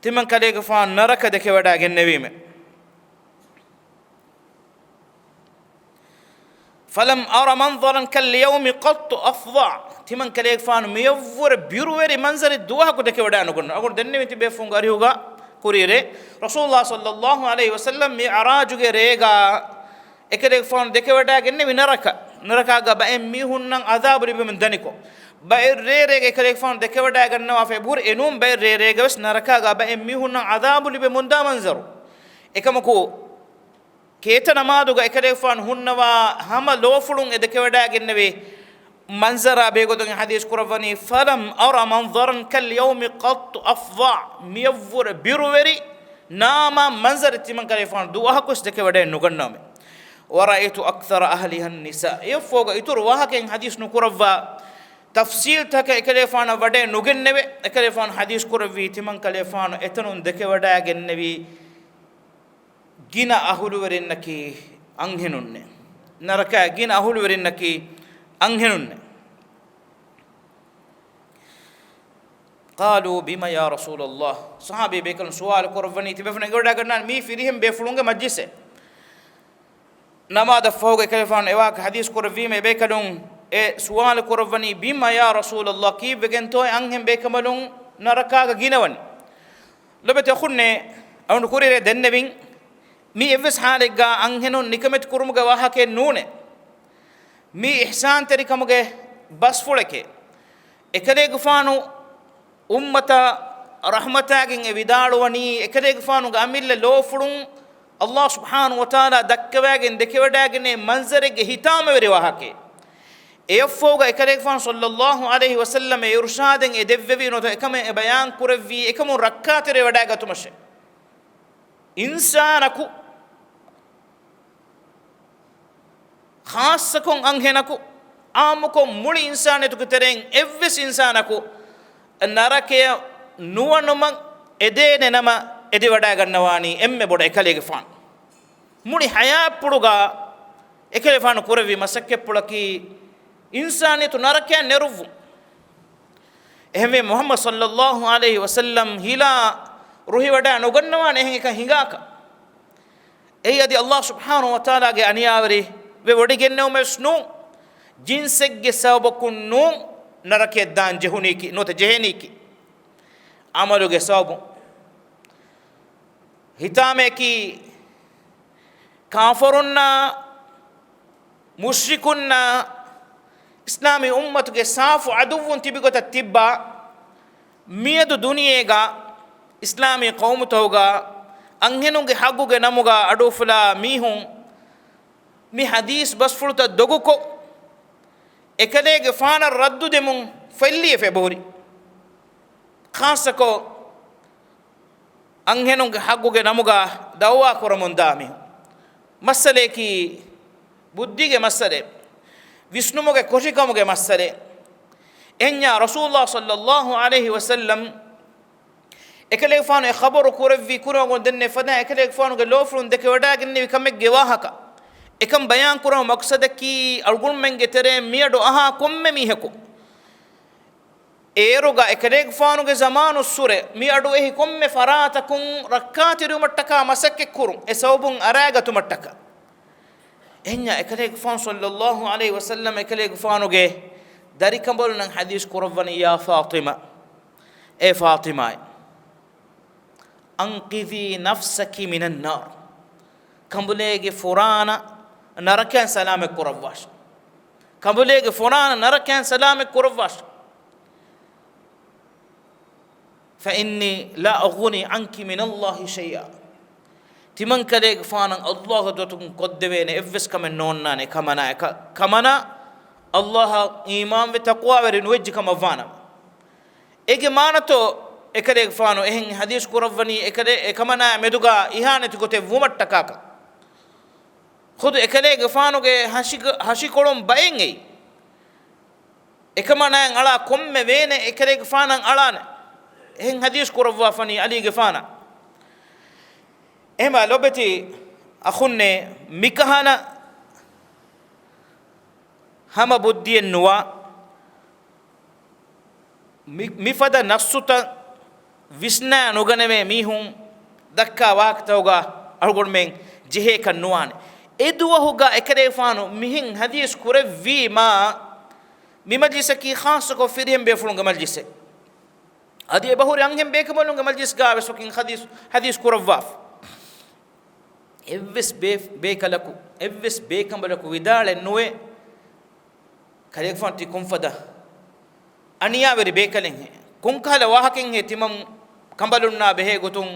ތިމަން ކަލޭގެފާނު ނަރަކަ ދެކެވަޑައިގެންނެވީމެ. فلم أر منظرا كاليوم قط أفظع، ތިމަން ކަލޭގެފާނު މިޔަށްވުރެ ބިރުވެރި މަންޒަރެއް ދުވަހަކު ދެކެވަޑައި ނުގަންނަ. އަޅުގަނޑު ދެންނެވި ތިބޭފުޅުންގެ އަރިހުގަ ކުރީރޭ ރަސޫލުﷲ ޞައްލައްލާހު ޢަލައިހި ވަސައްލަމް މިޢުރާޖުގެ ރޭގަ އެކަލޭގެފާނު ދެކެވަޑައިގެންނެވި ނަރަކަ، ނަރަކާގަ ބައެއް މީހުންނަށް ޢަޛާބު ލިބެމުން ދަނިކޮށް، ބައެއް ރޭރޭގަ އެކަލޭގެފާނު ދެކެވަޑައިގަންނަވާފައި ބުރި އެނޫން ބައެއް ރޭރޭގަވެސް ނަރަކާގަ ބައެއް މީހުންނަށް ޢަޛާބު ލިބެމުންދާ މަންޒަރު. އެކަމަކު ކޭތަ ނަމާދުގަ އެކަލޭގެފާނު ހުންނަވާ ހަމަ ލޯފުޅުން އެ ދެކެވަޑައިގެންނެވި މަންޒަރާ ބެހޭގޮތުން ޙަދީޘް ކުރައްވަނީ، فلم أر منظرا كاليوم قط أفظع، މިޔަށްވުރެ ބިރުވެރި ނާމާ މަންޒަރެއް ތިމަން ކަލޭގެފާނު ދުވަހަކުވެސް ދެކެވަޑައި ނުގަންނަވަމެ. ورأيت أكثر أهلها النساء، އެއަށްފަހުގަ އިތުރު ވާހަކައިން ޙަދީޘް ނުކުރައްވާ ތަފްޞީލްތަކެއް އެކަލޭގެފާނަށް ވަޑައެއް ނުގެންނެވެ. އެކަލޭގެފާނު ޙަދީޘް ކުރެއްވީ ތިމަން ކަލޭގެފާނު އެތަނުން ދެކެވަޑައިގެންނެވީ ގިނަ އަހުލުވެރިންނަކީ އަންހެނުންނޭ. ނަރަކައިގެ ގިނަ އަހުލުވެރިންނަކީ އަންހެނުންނޭ. قالوا بم يا رسول الله؟ ޞަޙާބީ ބޭކަލުން ސުވާލު ކުރައްވަނީ، ތިބޭފުޅުން އެނގިވަޑައިގަންނާނީ މީ ފިރިހެން ބޭފުޅުންގެ މަޖްލިސެއް. ނަމާދަށްފަހުގަ އެކަލޭގެފާނު އެވާހަކަ ޙަދީޘް ކުރެއްވީމަ، އެބޭކަލުން އެ ސުވާލު ކުރައްވަނީ، بم يا رسول الله؟ ކީއްވެގެންތޯ އަންހެން ބޭކަނބަލުން ނަރަކާގަ ގިނަވަނީ؟ ލޮބެތި އަޚުންނޭ، އަޅުގަނޑު ކުރިއަށް ދެންނެވިން، މި އެއްވެސް ޙާލެއްގަ އަންހެނުން ނިކަމެތި ކުރުމުގެ ވާހަކައެއް ނޫނޭ. މީ އިޙްސާންތެރިކަމުގެ ބަސްފުޅެކޭ. އެކަލޭގެފާނު އުއްމަތަށް ރަޙްމަތާގެން އެ ވިދާޅުވަނީ، އެކަލޭގެފާނުގެ އަމިއްލަ ލޯފުޅުން ﷲ ސުބްޙާނަހޫ ވަތަޢާލާ ދައްކަވާގެން ދެކެވަޑައިގެންނެވި މަންޒަރެއްގެ ހިތާމަވެރި ވާހަކައެއް. އެއަށްފަހުގަ އެކަލޭގެފާނު ޞައްލައްލާހު ޢަލައިހި ވަސައްލަމަ އެ އިރުޝާދެއް އެ ދެއްވެވީ ނުވަތަ އެކަމެއް އެ ބަޔާން ކުރެއްވީ އެކަމުން ރައްކާތެރިވެވަޑައިގަތުމަށޭ. އިންސާނަކު، ޚާއްޞަކޮށް އަންހެނަކު، ޢާއްމުކޮށް މުޅި އިންސާނިއްޔަތުގެ ތެރެއިން އެއްވެސް އިންސާނަކު ނަރަކަޔަށް ނުވަނުމަށް އެދޭނެ ނަމަ، އެދިވަޑައިގަންނަވާނީ އެންމެ ބޮޑަށް އެކަލޭގެފާނު. މުޅި ޙަޔާތްޕުޅުގަ އެކަލޭގެފާނު ކުރެއްވި މަސައްކަތްޕުޅަކީ އިންސާނިއްޔަތު ނަރަކަޔަށް ނެރުއްވުން. އެހެންވެ، މުޙައްމަދު ޞައްލައްލާހު ޢަލައިހި ވަސައްލަމް ހިލާ ރުހިވަޑައި ނުގަންނަވާނެ އެހެން އެކަން ހިނގާކަށް. އެއީ އަދި ﷲ ސުބްޙާނަހޫ ވަތަޢާލާގެ އަނިޔާވެރި ވެވޮޑިގެންނެވުމެއް ވެސް ނޫން. ޖިންސެއްގެ ސަބަބަކުން ނޫން ނަރަކަޔަށް ދާން ޖެހުނީކީ، ނުވަތަ ޖެހެނީކީ. ޢަމަލުގެ ސަބަބުން. ހިތާމަޔަކީ ކާފަރުންނާ، މުޝްރިކުންނާ، އިސްލާމީ އުއްމަތުގެ ސާފު ޢަދުއްވުން ތިބިގޮތަށް ތިއްބާ، މިއަދު ދުނިޔޭގަ އިސްލާމީ ޤައުމުތަކުގަ އަންހެނުންގެ ޙައްޤުގެ ނަމުގަ އަޑުއުފުލާ މީހުން މި ޙަދީޘް ބަސްފުޅުތައް ދޮގުކޮށް، އެކަލޭގެފާނަށް ރައްދު ދެމުން ފޮތްލިޔެފަ އެބަހުރި. ޚާއްޞަކޮށް، އަންހެނުންގެ ޙައްޤުގެ ނަމުގަ ދަޢުވާ ކުރަމުންދާ މީހުން. މައްސަލަޔަކީ ބުއްދީގެ މައްސަލައެއް. ވިސްނުމުގެ ކޮށިކަމުގެ މައްސަލައެއް. އެހެންޏާ ރަސޫލުﷲ ޞައްލައްލާހު ޢަލައިހި ވަސައްލަމް އެކަލޭގެފާނު އެ ޚަބަރު ކުރެއްވީ ކުރިމަގުން ދެންނެވި ފަދައިން އެކަލޭގެފާނުގެ ލޯފުޅުން ދެކެވަޑައިގެންނެވި ކަމެއްގެ ވާހަކަ. އެކަން ބަޔާން ކުރުމުގެ މަޤްޞަދަކީ އަޅުގަނޑުމެންގެ ތެރެއިން މިއަޑު އަހާ ކޮންމެ މީހަކު އޭރުގަ އެކަލޭގެފާނުގެ ޒަމާނުއްސުރެ މިއަޑު އެހި ކޮންމެ ފަރާތަކުން ރައްކާތެރިވުމަށްޓަކާ މަސައްކަތްކުރުން، އެ ސަބަބުން އަރައިގަތުމަށްޓަކާ. އެހެންޏާ އެކަލޭގެފާނު ޞައްލައްލާހު ޢަލައިހި ވަސައްލަމަ އެކަލޭގެފާނުގެ ދަރިކަނބަލުންނަށް ޙަދީޘް ކުރައްވަނީ، يا فاطمة، އޭ ފާޠިމާއޭ، أنقذي نفسك من النار، ކަނބުލޭގެ ފުރާނަ ނަރަކައިން ސަލާމަތް ކުރައްވާށި. ކަނބުލޭގެ ފުރާނަ ނަރަކައިން ސަލާމަތް ކުރައްވާށި. فإني لا أغني عنك من الله شيئا. ތިމަންކަލޭގެފާނަށް ﷲ ގެ ދޮތުން ކޮށްދެވޭނެ އެއްވެސް ކަމެއް ނޯންނާނެ. ކަމަނާ އެކަ-، ކަމަނާ ﷲ އަށް އީމާންވެ ތަޤްވާވެރި ނުވެއްޖެ ކަމަށްވާނަމަ. އޭގެ މާނަތޯ އެކަލޭގެފާނު އެހެން ޙަދީޘް ކުރައްވަނީ އެކަލޭ-، އެކަމަނާ މެދުގަ އިހާނެތި ގޮތެއް ވުމަށްޓަކާކަށް. ޚުދު އެކަލޭގެފާނުގެ ހަށިގަ-، ހަށިކޮޅުން ބައެއް އެއީ. އެކަމަނާއަށް އަޅާ ކޮންމެ ވޭނެ އެކަލޭގެފާނަށް އަޅާނެ. އެހެން ޙަދީޘް ކުރައްވާފަނީ ޢަލީގެފާނަށް. އެހެމާ ލޮބެތި އަޚުންނޭ، މިކަހަލަ ހަމަ ބުއްދިއެއް ނުވާ، މި-، މިފަދަ ނައްޞުތައް ވިސްނާ ނުގަނެވޭ މީހުން ދައްކާ ވާހަކަތަކުގަ އަޅުގަނޑުމެން ޖެހޭކަށް ނުވާނެ. އެ ދުވަހުގަ އެކަލޭގެފާނު މިހެން ޙަދީޘް ކުރެއްވީމާ، މި މަޖްލިސަކީ ޚާއްޞަކޮށް ފިރިހެން ބޭފުޅުންގެ މަޖްލިސެއް. އަދި އެބަހުރި އަންހެން ބޭކަނބަލުންގެ މަޖްލިސްގަވެސް ވަކިން ޙަދީޘް، ޙަދީޘް ކުރައްވާފަ. އެއްވެސް ބޭ-، ބޭކަލަކު، އެއްވެސް ބޭކަނބަލަކު ވިދާޅެއް ނުވޭ، ކަލޭގެފާނު ތި ކޮންފަދަ އަނިޔާވެރި ބޭކަލެއްހޭ، ކޮންކަހަލަ ވާހަކައެއްހޭ ތިމަން ކަނބަލުންނާ ބެހޭ ގޮތުން،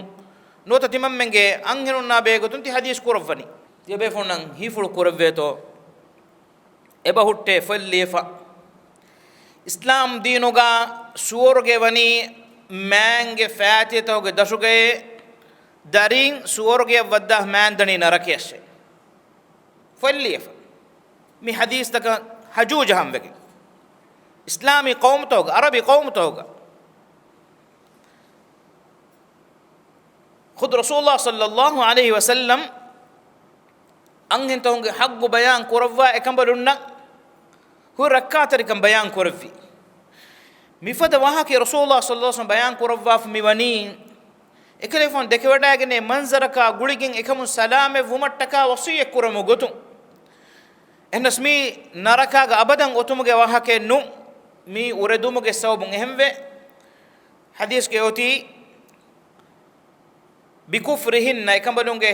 ނުވަތަ ތިމަންމެންގެ އަންހެނުންނާ ބެހޭ ގޮތުން ތި ޙަދީޘް ކުރައްވަނީ؟ ތިޔަބޭފުޅުންނަށް ހީފުޅު ކުރެއްވޭތޯ؟ އެބަހުއްޓޭ ފޮތް ލިޔެފަ. އިސްލާމް ދީނުގަ ސުވަރުގެ ވަނީ މާތްގެ ފައިތިލަތަކުގެ ދަށުގައޭ، ދަރީން ސުވަރުގެއަށް ވައްދާ މާތް ދަނީ ނަރަކަޔަށޭ. ފޮތް ލިޔެފަ. މި ޙަދީޘްތަކަށް ހަޖޫ ޖަހަން ވެގެން. އިސްލާމީ ޤައުމުތަކުގަ، ޢަރަބި ޤައުމުތަކުގަ. ޚުދު ރަސޫލުﷲ ޞައްލައްލާހު ޢަލައިހި ވަސައްލަމް އަންހެންތަކުންގެ ޙައްޤު ބަޔާން ކުރައްވާ އެކަނބަލުންނަށް ހުރި ރައްކާތެރިކަން ބަޔާން ކުރެއްވި. މިފަދަ ވާހަކައެއް ރަސޫލުﷲ ޞައްލައްލާހު ޢަލައިހި ވަސައްލަމް ބަޔާން ކުރައްވާފަ މި ވަނީ، އެކަލޭގެފާނު ދެކެވަޑައިގެންނެވި މަންޒަރަކާ ގުޅިގެން އެކަމުން ސަލާމަތް ވުމަށްޓަކާ ވަޞިއްޔަތް ކުރަމުގެ ގޮތުން. އެހެނަސް މީ ނަރަކާގަ އަބަދަން އޮތުމުގެ ވާހަކައެއް ނޫން. މީ އުރެދުމުގެ ސަބަބުން. އެހެންވެ، ޙަދީޘްގައި އޮތީ، بكفرهن، އެކަނބަލުންގެ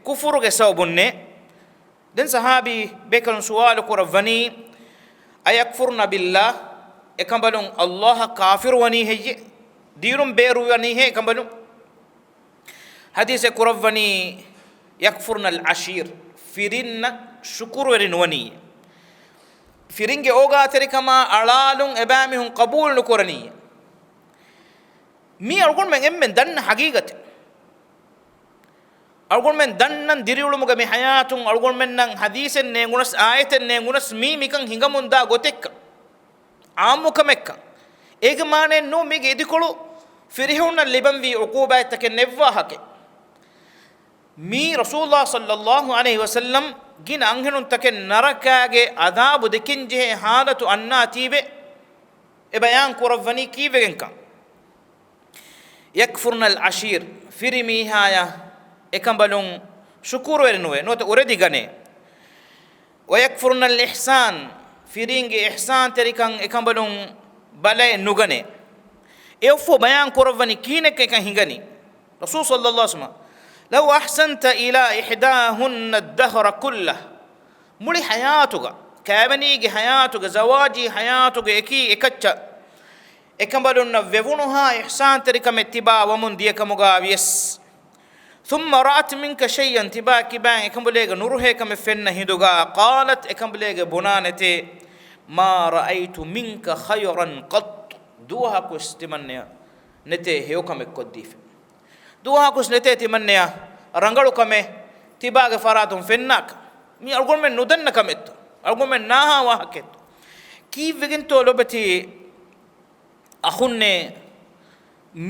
ކުފުރުގެ ސަބަބުންނޭ. ދެން ޞަޙާބީ ބޭކަލުން ސުވާލު ކުރައްވަނީ، أيكفرن بالله، އެކަނބަލުން ﷲ އަށް ކާފިރުވަނީ ހެއްޔެ؟ ދީނުން ބޭރުވަނީ ހޭ އެކަނބަލުން؟ ޙަދީޘެއް ކުރައްވަނީ، يكفرن العشير، ފިރިންނަށް ޝުކުރުވެރި ނުވަނީ. ފިރިންގެ އޯގާތެރިކަމާ އަޅާލުން އެބައިމީހުން ޤަބޫލު ނުކުރަނީ. މީ އަޅުގަނޑުމެން އެންމެން ދަންނަ ޙަޤީޤަތެއް. އަޅުގަނޑުމެން ދަންނަން ދިރިއުޅުމުގެ މި ޙަޔާތުން އަޅުގަނޑުމެންނަށް ޙަދީޘެއް ނޭނގުނަސް، އާޔަތެއް ނޭނގުނަސް، މީ މިކަން ހިނގަމުންދާ ގޮތެއްކަން، ޢާއްމުކަމެއްކަން. އޭގެ މާނައެއް ނޫން މީގެ އިދިކޮޅު ފިރިހެނުންނަށް ލިބަންވީ ޢުޤޫބާތްތަކެއް ނެއްވާހަކަ. މީ ރަސޫލުﷲ ޞައްލައްލާހު ޢަލައިހި ވަސައްލަމް ގިނަ އަންހެނުންތަކެއް ނަރަކާގެ ޢަޛާބު ދެކެންޖެހޭ ޙާލަތު އަންނާތީވެ އެ ބަޔާން ކުރައްވަނީ ކީއްވެގެންކަން. يكفرن العشير، ފިރިމީހާޔަށް އެކަނބަލުން ޝުކުރުވެރި ނުވޭ، ނުވަތަ އުރެދިގަނޭ. ويكفرن الإحسان، ފިރީންގެ އިޙްސާންތެރިކަން އެކަނބަލުން ބަލައެއް ނުގަނޭ. އެއޮއްފޯ ބަޔާން ކުރައްވަނީ ކިހިނެއްކަން އެކަން ހިނގަނީ. ރަސޫލު ޞައްލައްލާހު ޢަލައިހި ވަސައްލަމަ، لو أحسنت إلى إحداهن الدهر كله، މުޅި ޙަޔާތުގަ، ކައިވެނީގެ ޙަޔާތުގަ، ޒަވާޖީ ޙަޔާތުގަ އެކީ އެކައްޗަށް އެކަނބަލުންނަށް ވެވުނުހާ އިޙްސާންތެރިކަމެއް ތިބާ ވަމުން ދިޔަކަމުގަ ވިޔަސް، ثم رأت منك شيئا، ތިބާ ކިބާން އެކަނބުލޭގެ ނުރުހޭ ކަމެއް ފެންނަ ހިނދުގަ، قالت، އެކަނބުލޭގެ ބުނާނެތޭ، ما رأيت منك خيرا قط، ދުވަހަކުވެސް ތިމަންނަޔަށް ނެތޭ ހެޔޮކަމެއް ކޮށްދީފަ. ދުވަހަކުވެސް ނެތޭ ތިމަންނަޔަށް ރަނގަޅު ކަމެއް ތިބާގެ ފަރާތުން ފެންނާކަށް. މީ އަޅުގަނޑުމެން ނުދަންނަ ކަމެއްތޯ؟ އަޅުގަނޑުމެން ނާހާ ވާހަކައެއްތޯ؟ ކީއްވެގެންތޯ ލޮބެތި އަޚުންނޭ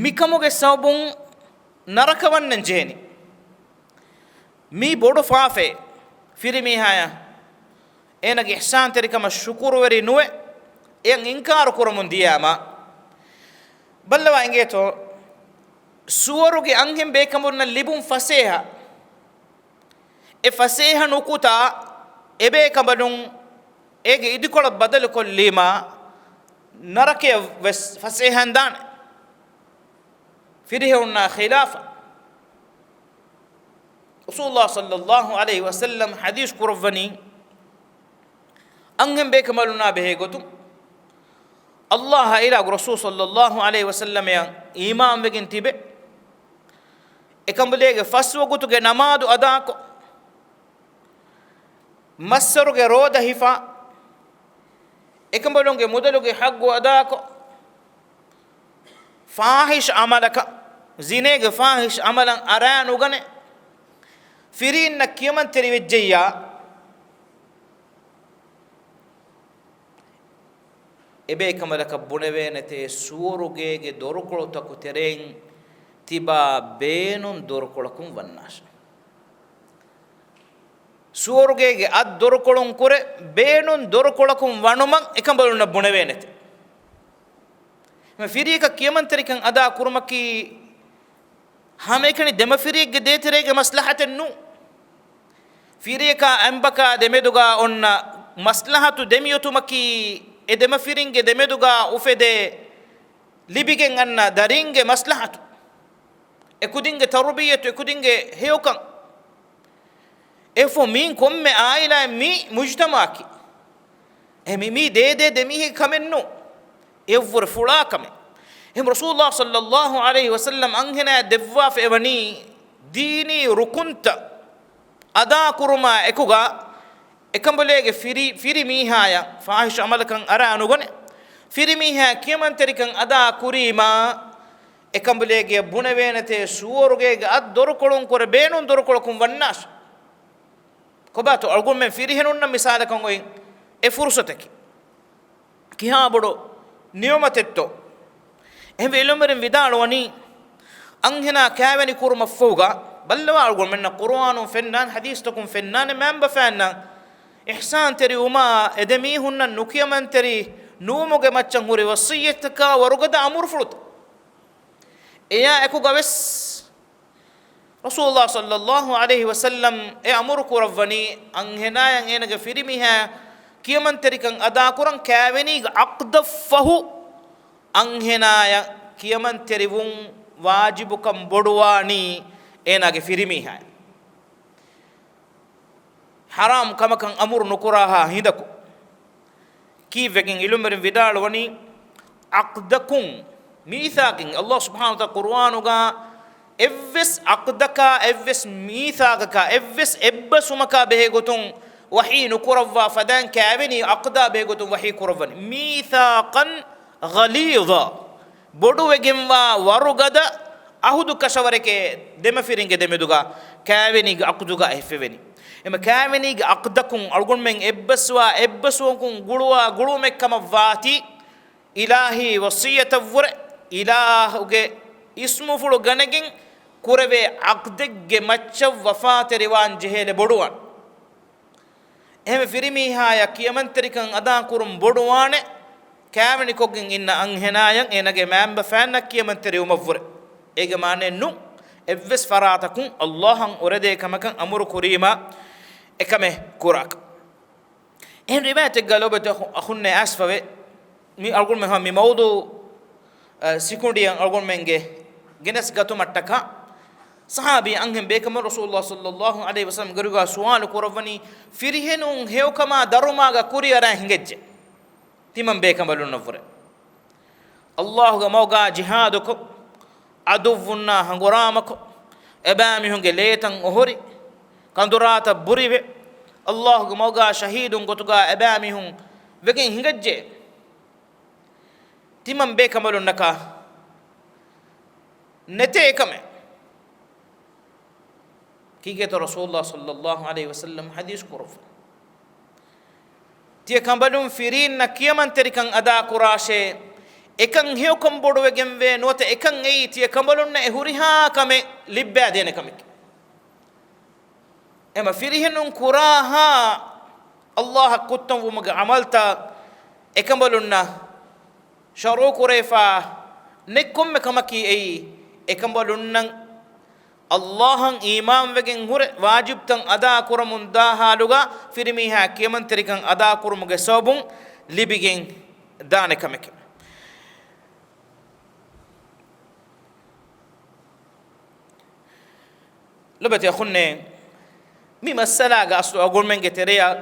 މިކަމުގެ ސަބަބުން ނަރަކަވަންނަން ޖެހެނީ؟ މީ ބޮޑު ފާފައެއް. ފިރިމީހާޔަށް އޭނަގެ އިޙްސާންތެރިކަމަށް ޝުކުރުވެރި ނުވެ، އެޔަށް އިންކާރު ކުރަމުން ދިޔާމަ، ބައްލަވާ އިނގޭތޯ، ސުވަރުގެ އަންހެން ބޭކަނބުންނަށް ލިބުން ފަސޭހަ، އެ ފަސޭހަ ނުކުތާ އެބޭކަނބަލުން އޭގެ އިދިކޮޅަށް ބަދަލުކޮށްލީމާ، ނަރަކަޔަށް ވެސް ފަސޭހައިން ދާނެ. ފިރިހެނުންނާ ޚިލާފަށް. ރަސޫލުﷲ ޞައްލައްލާހު ޢަލައިހި ވަސައްލަމް ޙަދީޘް ކުރައްވަނީ، އަންހެން ބޭކަނބަލުންނާ ބެހޭ ގޮތުން، ﷲ އާއިލާގު ރަސޫލު ޞައްލައްލާހު ޢަލައިހި ވަސައްލަމައަށް އީމާންވެގެން ތިބެ، އެކަނބުލޭގެ ފަސް ވަގުތުގެ ނަމާދު އަދާކޮށް، މައްސަރުގެ ރޯދަ ހިފާ، އެކަނބަލުންގެ މުދަލުގެ ޙައްޤު އަދާކޮށް، ފާޙިޝް ޢަމަލަކަށް، ޒިނޭގެ ފާޙިޝް ޢަމަލަށް އަރާ ނުގަނެ، ފިރީންނަށް ކިޔަމަންތެރިވެއްޖެއްޔާ، އެބޭކަނބަލަކަށް ބުނެވޭނެތޭ ސުވަރުގޭގެ ދޮރުކޮޅުތަކު ތެރެއިން ތިބާ ބޭނުން ދޮރުކޮޅަކުން ވަންނާށެ. ސުވަރުގޭގެ އަށް ދޮރުކޮޅުން ކުރެ ބޭނުން ދޮރުކޮޅަކުން ވަނުމަށް އެކަނބަލުންނަށް ބުނެވޭނެތެ. ފިރިޔަކަށް ކިޔަމަންތެރިކަން އަދާ ކުރުމަކީ ހަމައެކަނި ދެމަފިރިއެއްގެ ދޭތެރޭގެ މަސްލަހަތެއް ނޫން. ފިރިޔަކާ އަނބަކާ ދެމެދުގާ އޮންނަ މަސްލަހަތު ދެމިއޮތުމަކީ، އެ ދެމަފިރިންގެ ދެމެދުގާ އުފެދޭ ލިބިގެން އަންނަ ދަރިންގެ މަސްލަހަތު، އެކުދިންގެ ތަރުބިއްޔަތު، އެކުދިންގެ ހެޔޮކަން. އެފޯ މީން ކޮންމެ އާއިލާއެއް މީ މުޖްތަމަޢަކީ. އެ މި-، މީ ދޭ ދޭ ދެމީހެއް ކަމެއް ނޫން. އެއަށްވުރެ ފުޅާ ކަމެއް. އެހެން ރަސޫލުﷲ ޞައްލައްލާހު ޢަލައިހި ވަސައްލަމް އަންހެނާ ދެއްވާފަ އެވަނީ ދީނީ ރުކުންތައް އަދާ ކުރުމާ އެކުގަ އެކަނބުލޭގެ ފިރި-، ފިރިމީހާޔަށް ފާޙިޝް ޢަމަލަކަށް އަރާ ނުގަނެ. ފިރިމީހާ ކިޔަމަންތެރިކަން އަދާ ކުރީމާ، އެކަނބުލޭގެ ބުނެވޭނެތޭ ސުވަރުގޭގެ އަށް ދޮރުކޮޅުން ކުރެ ބޭނުން ދޮރުކޮޅަކުން ވަންނާށެ. ކޮބާތޯ އަޅުގަނޑުމެން ފިރިހެނުންނަށް މިސާލަކަށް އޮތް އެ ފުރުޞަތަކީ؟ ކިހާ ބޮޑު ނިޢުމަތެއްތޯ؟ އެހެންވެ ޢިލްމުވެރިން ވިދާޅުވަނީ، އަންހެނާ ކައިވެނި ކުރުމަށްފަހުގަ، ބައްލަވާ އަޅުގަނޑުމެންނަށް ޤުރުއާނުން ފެންނާނެ، ޙަދީޘްތަކުން ފެންނާނެ، މައިންބަފައިންނަށް އިޙްސާންތެރިވުމާ، އެދެމީހުންނަށް ނުކިޔަމަންތެރި ނުވުމުގެ މައްޗަށް ހުރި ވަޞިއްޔަތްތަކާ ވަރުގަދަ އަމުރުފުޅުތައް. އެޔާ އެކުގަވެސް ރަސޫލުﷲ ޞައްލައްލާހު ޢަލައިހި ވަސައްލަމް އެ އަމުރު ކުރައްވަނީ، އަންހެނާޔަށް އޭނަގެ ފިރިމީހާ ކިޔަމަންތެރިކަން އަދާކުރަން، ކައިވެނީގެ ޢަޤްދަށްފަހު އަންހެނާޔަށް ކިޔަމަންތެރިވުން ވާޖިބުކަން ބޮޑުވާނީ އޭނާގެ ފިރިމީހާޔަށް. ޙަރާމް ކަމަކަށް އަމުރު ނުކުރާހާ ހިނދަކު. ކީއްވެގެން؟ ޢިލްމުވެރިން ވިދާޅުވަނީ، ޢަޤްދަކުން، މީސާޤިން، ﷲ ސުބްޙާނަހޫ ވަތަޢާލާ ޤުރުއާނުގަ އެއްވެސް ޢަޤްދަކާ، އެއްވެސް މީސާޤަކާ، އެއްވެސް އެއްބަސްވުމަކާ ބެހޭގޮތުން ވަޙީ ނުކުރައްވާ ފަދައިން، ކާވެނި ޢަޤްދާ ބެހޭގޮތުން ވަޙީ ކުރައްވަނީ. ميثاقا غليظا، ބޮޑުވެގެންވާ ވަރުގަދަ ޢަހުދު ކަށަވަރެކޭ ދެމަފިރިންގެ ދެމެދުގަ ކާވެނީގެ ޢަޤްދުގަ އެފެވެނީ. އެމަ ކާވެނީގެ ޢަޤްދަކުން އަޅުގަނޑުމެން އެއްބަސްވާ އެއްބަސްވުމަކުން ގުޅުވާ ގުޅުމެއް ކަމަށް ވާތީ، އިލާހީ ވަޞިއްޔަތަށްވުރެ، އިލާހުގެ އިސްމުފުޅު ގަނެގެން ކުރެވޭ ޢަޤްދެއްގެ މައްޗަށް ވަފާތެރިވާން ޖެހޭލެ ބޮޑުވާން. އެހެން ފިރިމީހާޔަށް ކިޔަމަންތެރިކަން އަދާކުރުން ބޮޑުވާނެ، ކާވެނިކޮށްގެން އިންނަ އަންހެނާޔަށް އޭނަގެ މައިންބަފައިންނަށް ކިޔަމަންތެރިވުމަށްވުރެ. އޭގެ މާނައެއް ނޫން، އެއްވެސް ފަރާތަކުން ﷲ އަށް އުރެދޭ ކަމަކަށް އަމުރު ކުރީމާ އެކަމެއް ކުރާކަށް. އެހެން ރިވާޔަތެއްގަ ލޯބިވެތި އަޚުންނޭ އައިސްފަވޭ، މި އަޅުގަނޑުމެން މި މައުޟޫޢު، އަ، ސިކުނޑިއަށް އަޅުގަނޑުމެންގެ ގެނެސް ގަތުމަށްޓަކާ، ޞަޙާބީ އަންހެން ބޭކަމަށް ރަސޫލުﷲ ޞައްލަﷲު ޢަލައިހި ވަސައްލަމް ގެރިގާ ސުވާލު ކުރައްވަނީ، ފިރިހެނުން ހެޔޮކަމާ ދަރުމާގަ ކުރިއަރާ ހިނގައްޖެ ތިމަން ބޭކަނބަލުންނަށްވުރެ. ﷲގެ މަގުގާ ޖިހާދުކޮށް، ޢަދުއްވުންނާ ހަނގުރާމަކޮށް، އެބައިމީހުންގެ ލޭތައް އޮހޮރި، ކަނދުރާތައް ބުރިވެ، ﷲގެ މަގުގާ ޝަހީދުން ގޮތުގާ އެބައިމީހުން ވެގެން ހިނގައްޖެ ތިމަން ބޭކަނބަލުންނަކަށް ނެތޭ އެކަމެއް. ކީކޭތޯ ރަސޫލުﷲ ޞައްލަﷲު ޢަލައިހި ވަސައްލަމް ޙަދީޘް ކުރައްވަނީ؟ ތިޔަ ކަނބަލުން ފިރީންނަށް ކިޔަމަންތެރިކަން އަދާ ކުރާށޭ، އެކަން ހެޔޮކަން ބޮޑުވެގެންވޭ، ނުވަތަ އެކަން އެއީ ތިޔަ ކަނބަލުންނަށް އެ ހުރިހާ ކަމެއް ލިއްބައިދޭނެ ކަމެކޭ. އެމަ ފިރިހެނުން ކުރާހާ ﷲ އަށް ކުއްތަންވުމުގެ ޢަމަލްތައް އެކަނބަލުންނަށް ޝަރުޢު ކުރެވިފަ ނެތް ކޮންމެ ކަމަކީ އެއީ، އެކަނބަލުންނަށް ﷲ އަށް އީމާންވެގެން ހުރެ ވާޖިބްތައް އަދާ ކުރަމުން ދާ ޙާލުގަ ފިރިމީހާ ކިޔަމަންތެރިކަން އަދާ ކުރުމުގެ ސަބަބުން ލިބިގެން ދާނެ ކަމެކެވެ. ލޮބެތި އަޚުންނޭ، މި މައްސަލާގެ އަސްލު އަޅުގަނޑުމެންގެ ތެރެއަށް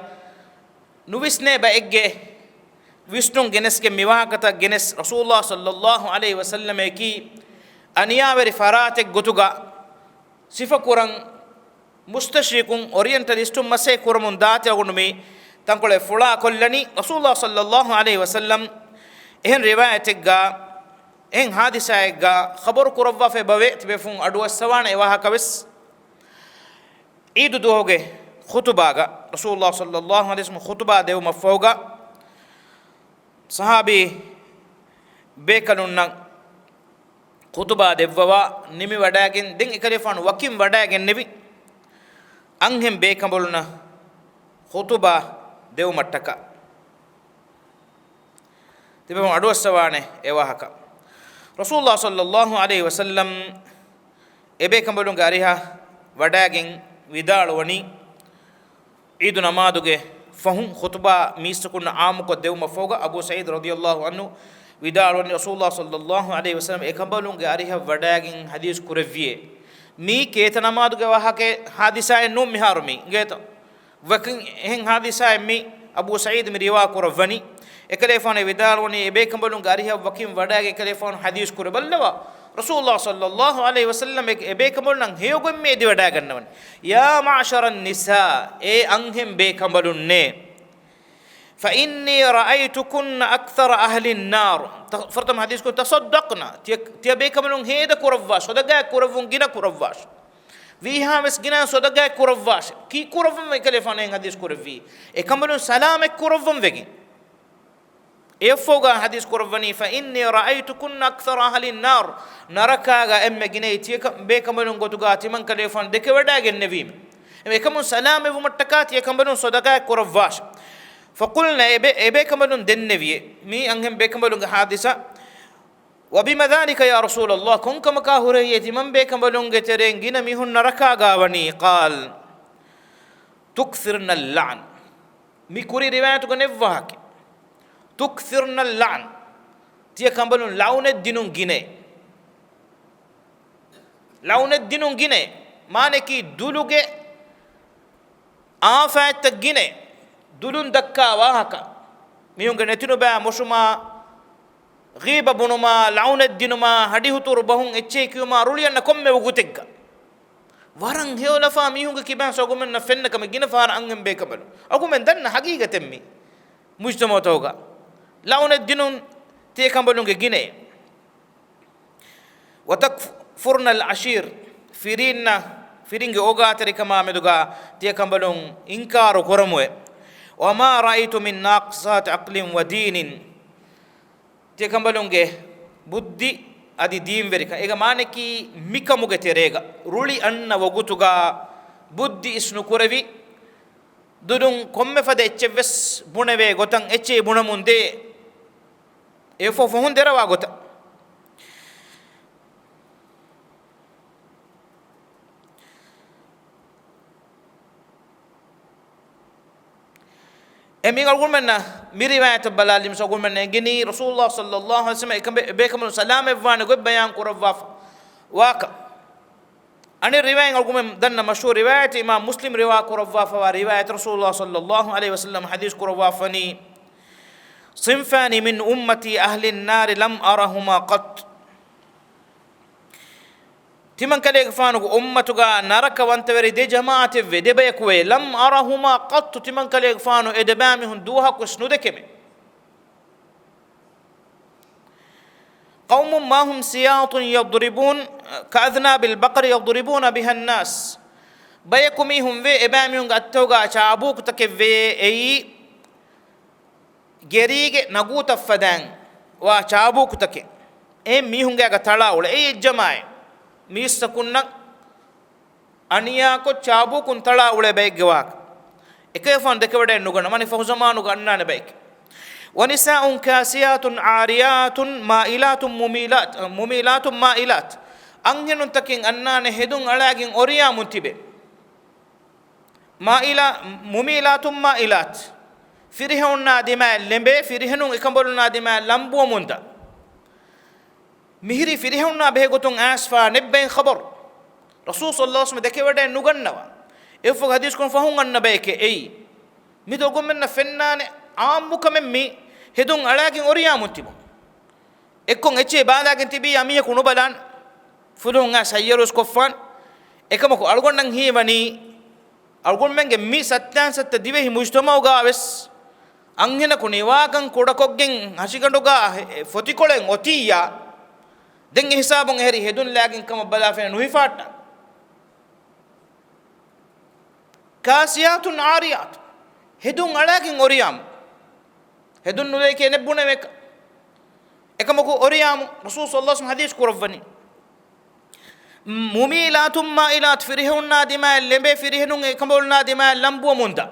ނުވިސްނޭ ބައެއްގެ ވިސްނުން ގެނެސްގެން މި ވާހަކަތައް ގެނެސް، ރަސޫލުﷲ ޞައްލަﷲު ޢަލައިހި ވަސައްލަމަކީ އަނިޔާވެރި ފަރާތެއް ގޮތުގަ ސިފަކުރަން މުސްތަޝްރިޤުން އޮރިއެންޓަލިސްޓުން މަސޭ ކުރަމުން ދާތީ އަޅުގަނޑު މި ތަންކޮޅެއް ފުޅާ ކޮށްލަނީ. ރަސޫލުﷲ ޞައްލަﷲު ޢަލައިހި ވަސައްލަމް އެހެން ރިވާޔަތެއްގަ އެހެން ޙާދިސާއެއްގަ ޚަބަރު ކުރައްވާފައި ބަވޭ، ތިބޭފުޅުން އަޑުއައްސަވާނެ އެ ވާހަކަ ވެސް. ޢީދު ދުވަހުގެ ޚުޠުބާގަ، ރަސޫލުﷲ ޞައްލަﷲު ޢަލައިހި ވަސައްލަމް ޚުޠުބާ ދެވުމަށްފަހުގަ، ޞަޙާބީ ބޭކަލުންނަށް ޚުޠުބާ ދެއްވަވާ ނިމިވަޑައިގެން، ދެން އެކަލޭފާނު ވަކިން ވަޑައިގެންނެވި އަންހެން ބޭކަނބަލުންނަށް ޚުޠުބާ ދެވުމަށްޓަކާ. ތިބޭފުޅުން އަޑުއައްސަވާނެ އެ ވާހަކަ. ރަސޫލުﷲ ޞައްލަﷲު ޢަލައިހި ވަސައްލަމް އެބޭކަނބަލުންގެ އަރިހަށް ވަޑައިގެން ވިދާޅުވަނީ، ޢީދު ނަމާދުގެ ފަހުން ޚުޠުބާ މީސްތަކުންނަށް ޢާއްމުކޮށް ދެވުމަށްފަހުގަ، އަބޫ ސަޢީދު ރަޟިޔަﷲު ޢަންހު ވިދާޅުވަނީ، ރަސޫލުﷲ ޞައްލަﷲު ޢަލައިހި ވަސައްލަމް އެކަނބަލުންގެ އަރިހަށް ވަޑައިގެން ޙަދީޘް ކުރެއްވިއޭ. މީ ކޭތަ ނަމާދުގެ ވާހަކަ ޙާދިސާއެއް ނޫން މިހާރު މީ އިނގޭތޯ. ވަކިން އެހެން ޙާދިސާއެއް މި އަބޫ ސަޢީދު މި ރިވާ ކުރައްވަނީ. އެކަލޭފާނު ވިދާޅުވަނީ، އެބޭކަނބަލުންގެ އަރިހަށް ވަކިން ވަޑައިގެން އެކަލޭފާނު ޙަދީޘް ކުރެ ބައްލަވާ. ރަސޫލުﷲ ޞައްލަﷲު ޢަލައިހި ވަސައްލަމް އެ، އެބޭކަނބަލުންނަށް ހެޔޮގޮތް މި އެދިވަޑައިގަންނަވަނީ. يا معشر النساء، އޭ އަންހެން ބޭކަނބަލުންނޭ. فإني رأيتكن أكثر أهل النار. ތަ-، ފުރަތަމަ ޙަދީޘް ކުރިން تصدقن. ތިޔަ، ތިޔަ ބޭކަނބަލުން ހޭދަ ކުރައްވާށި، ޞަދަޤާތް ކުރެއްވުން ގިނަ ކުރައްވާށި. ވީހާވެސް ގިނަ ޞަދަޤާތް ކުރައްވާށި. ކީއް ކުރައްވަން އެކަލޭފާނު އެހެން ޙަދީޘް ކުރެއްވީ؟ އެކަނބަލުން ސަލާމަތް ކުރައްވަން ވެގެން. އެއަށްފަހުގަ ޙަދީޘް ކުރައްވަނީ، فإني رأيتكن أكثر أهل النار. ނަރަކާގަ އެންމެ ގިނައީ ތިޔަ ކަ-، ބޭކަނބަލުން ގޮތުގަ ތިމަން ކަލޭފާނު ދެކެވަޑައިގެންނެވީމެ. އެކަމުން ސަލާމަތްވުމަށްޓަކާ ތިޔަ ކަނބަލުން ޞަދަޤާތް ކުރައްވާށި. فقلن، އެބޭ-، އެބޭކަނބަލުން ދެންނެވިއޭ. މީ އަންހެން ބޭކަނބަލުންގެ ޙާދިސާ. وبم ذلك يا رسول الله، ކޮންކަމަކާ ހުރެއްޔޭ ތިމަން ބޭކަނބަލުންގެ ތެރެއިން ގިނަ މީހުން ނަރަކާގާ ވަނީ؟ قال، تكثرن اللعن. މި ކުރީ ރިވާޔަތުގަ ނެއް ވާހަކަ. تكثرن اللعن. ތިޔަ ކަނބަލުން ލަޢުނަތް ދިނުން ގިނައޭ. ލަޢުނަތް ދިނުން ގިނައޭ. މާނައަކީ ދުލުގެ އާފާތްތައް ގިނަ، ދުލުން ދައްކާ ވާހަކަ، މީހުންގެ ނެތިނުބާ މޮށުމާ، ޣީބަ ބުނުމާ، ލަޢުނަތް ދިނުމާ، ހަޑިހުތުރު ބަހުން އެއްޗެހި ކިޔުމާ، ރުޅި އަންނަ ކޮންމެ ވަގުތެއްގަ ވަރަށް ހެޔޮލަފާ މީހުންގެ ކިބައިން އަޅުގަނޑުމެންނަށް ފެންނަ ކަމެއް ގިނަ ފަހަރަށް އަންހެން ބޭކަނބަލުން. އަޅުގަނޑުމެން ދަންނަ ހަގީގަތެއް މީ މުޖްތަމަޢުތަކުގަ ލަޢުނަތް ދިނުން ތިޔަކަނބަލުންގެ ގިނައެއް. وتكفرن العشير، ފިރީންނަށް، ފިރިންގެ އޯގާތެރިކަމާ މެދުގަ ތިޔަކަނބަލުން އިންކާރު ކުރަމުވެ. وما رأيت من ناقصات عقل ودين، ތިޔަކަނބަލުންގެ ބުއްދި އަދި ދީންވެރިކަން. އޭގެ މާނައަކީ މިކަމުގެ ތެރޭގަ ރުޅި އަންނަ ވަގުތުގަ ބުއްދި އިސްނުކުރެވި، ދުލުން ކޮންމެ ފަދަ އެއްޗެއްވެސް ބުނެވޭ ގޮތަށް އެއްޗެހި ބުނަމުން ދޭ. އެ ފޮ-، ފޮހުން ދެރަވާ ގޮތަށް. އެ މީ އަޅުގަނޑުމެންނަށް މި ރިވާޔަތަށް ބަލާލީމަސް އަޅުގަނޑުމެންނަށް އެނގެނީ ރަސޫލުﷲ ޞައްލަﷲ ޢަލައިހި ވަސައްލަމަ އެކަނބެ-، ބޭކަނބަލުން ސަލާމަތްވާނެ ގޮތް ބަޔާން ކުރައްވާފަ ވާކަށް. އަނެއް ރިވާޔަތް އަޅުގަނޑުމެން ދަންނަ މަޝްހޫރު ރިވާޔަތެއް، އިމާމް މުސްލިމް ރިވާ ކުރައްވާފަވާ ރިވާޔަތެއް، ރަސޫލުﷲ ޞައްލަﷲ ޢަލައިހި ވަސައްލަމަ ޙަދީޘް ކުރައްވާފަވަނީ، صنفان من أمتي أهل النار لم أرهما قط. ތިމަންކަލޭގެފާނުގެ އުއްމަތުގަ ނަރަކަވަންތަވެރި ދެ ޖަމާޢަތެއްވޭ، ދެ ބަޔަކުވޭ، لم أرهما قط، ތިމަންކަލޭގެފާނު އެ ދެބައިމީހުން ދުވަހަކުވެސް ނުދެކެމެ. قوم معهم سياط يضربون، كأذناب البقر يضربون بها الناس. ބަޔަކު މީހުން ވޭ، އެބައިމީހުންގެ އަތްތަކުގަ ޗާބޫކުތަކެއް ވޭ، އެއީ ގެރީގެ ނަގޫތައް ފަދައިން ވާ ޗާބޫކުތަކެއް އެ މީހުންގެ އަގަ ތަޅާ އުޅޭ. އެއީ އެއް ޖަމާޢަތް މީސްތަކުންނަށް އަނިޔާކޮށް ޗާބޫކުން ތަޅާ އުޅޭ ބައެއްގެ ވާހަކަ. އެކަލޭގެފާނު ދެކެވަޑައެއް ނުގަންނަ، ވަނީ ފަހު ޒަމާނުގަ އަންނާނެ ބައެކޭ. ونساء كاسيات عاريات مائلات مميلات، مميلات مائلات. އަންހެނުންތަކެއް އަންނާނެ ހެދުން އަޅާގެން އޮރިޔާމުން ތިބެ. މާއިލާ، މުމީލާތުން މާއިލާތު. ފިރިހެނުންނާ ދިމާއަށް ލެނބޭ، ފިރިހެނުން އެކަނބަލުންނާ ދިމާއަށް ލަނބުވަމުންދާ. މިހިރީ ފިރިހެނުންނާ ބެހޭ ގޮތުން އައިސްފާ ނެތް ބައެއް ޚަބަރު. ރަސޫލު ޞައްލަﷲ ޢަލައިހި ވަސައްލަމަ ދެކެވަޑައެއް ނުގަންނަވާ. އެއަށްފަހު ޙަދީޘް ކުރަން ފަހުން އަންނަ ބައެކޭ އެއީ. މި ދޮގުމެންނަށް ފެންނާނެ ޢާއްމުކަމެއް މި ހެދުން އަޅާގެން އޮރިޔާމުން ތިބުން. އެއްކޮށް އެއްޗެހި ބާލާގެން ތިބީ އަ މީހަކު ނުބަލާން. ފުލުހުން އައިސް ހައްޔަރުވެސް ކޮށްފާން. އެކަމަކު އަޅުގަނޑަށް ހީވަނީ، އަޅުގަނޑުމެންގެ މި ސައްތައިން ސައްތަ ދިވެހި މުޖްތަމަޢުގަވެސް އަންހެނަކު ނިވާކަން ކުޑަކޮށްގެން ހަށިގަނޑުގަ ހެ-، ފޮތިކޮޅެއް އޮތިއްޔާ، ދެން އެ ހިސާބުން އެހެރީ ހެދުން ލާގެން ކަމަށް ބަލާފައި ނުހިފާއްޓާ. كاسيات عاريات، ހެދުން އަޅާގެން އޮރިޔާމު. ހެދުން ނުލައިކޭ ނެތް ބުނެވޭކަށް. އެކަމަކު އޮރިޔާމު، ރަސޫލު ޞައްލަﷲ ޢަލައިހި ވަސައްލަމަ ޙަދީޘް ކުރައްވަނީ، مميلات مائلات، ފިރިހެނުންނާ ދިމާއަށް ލެނބޭ، ފިރިހެނުން އެކަނބަލުންނާ ދިމާއަށް ލަނބުވަމުންދާ.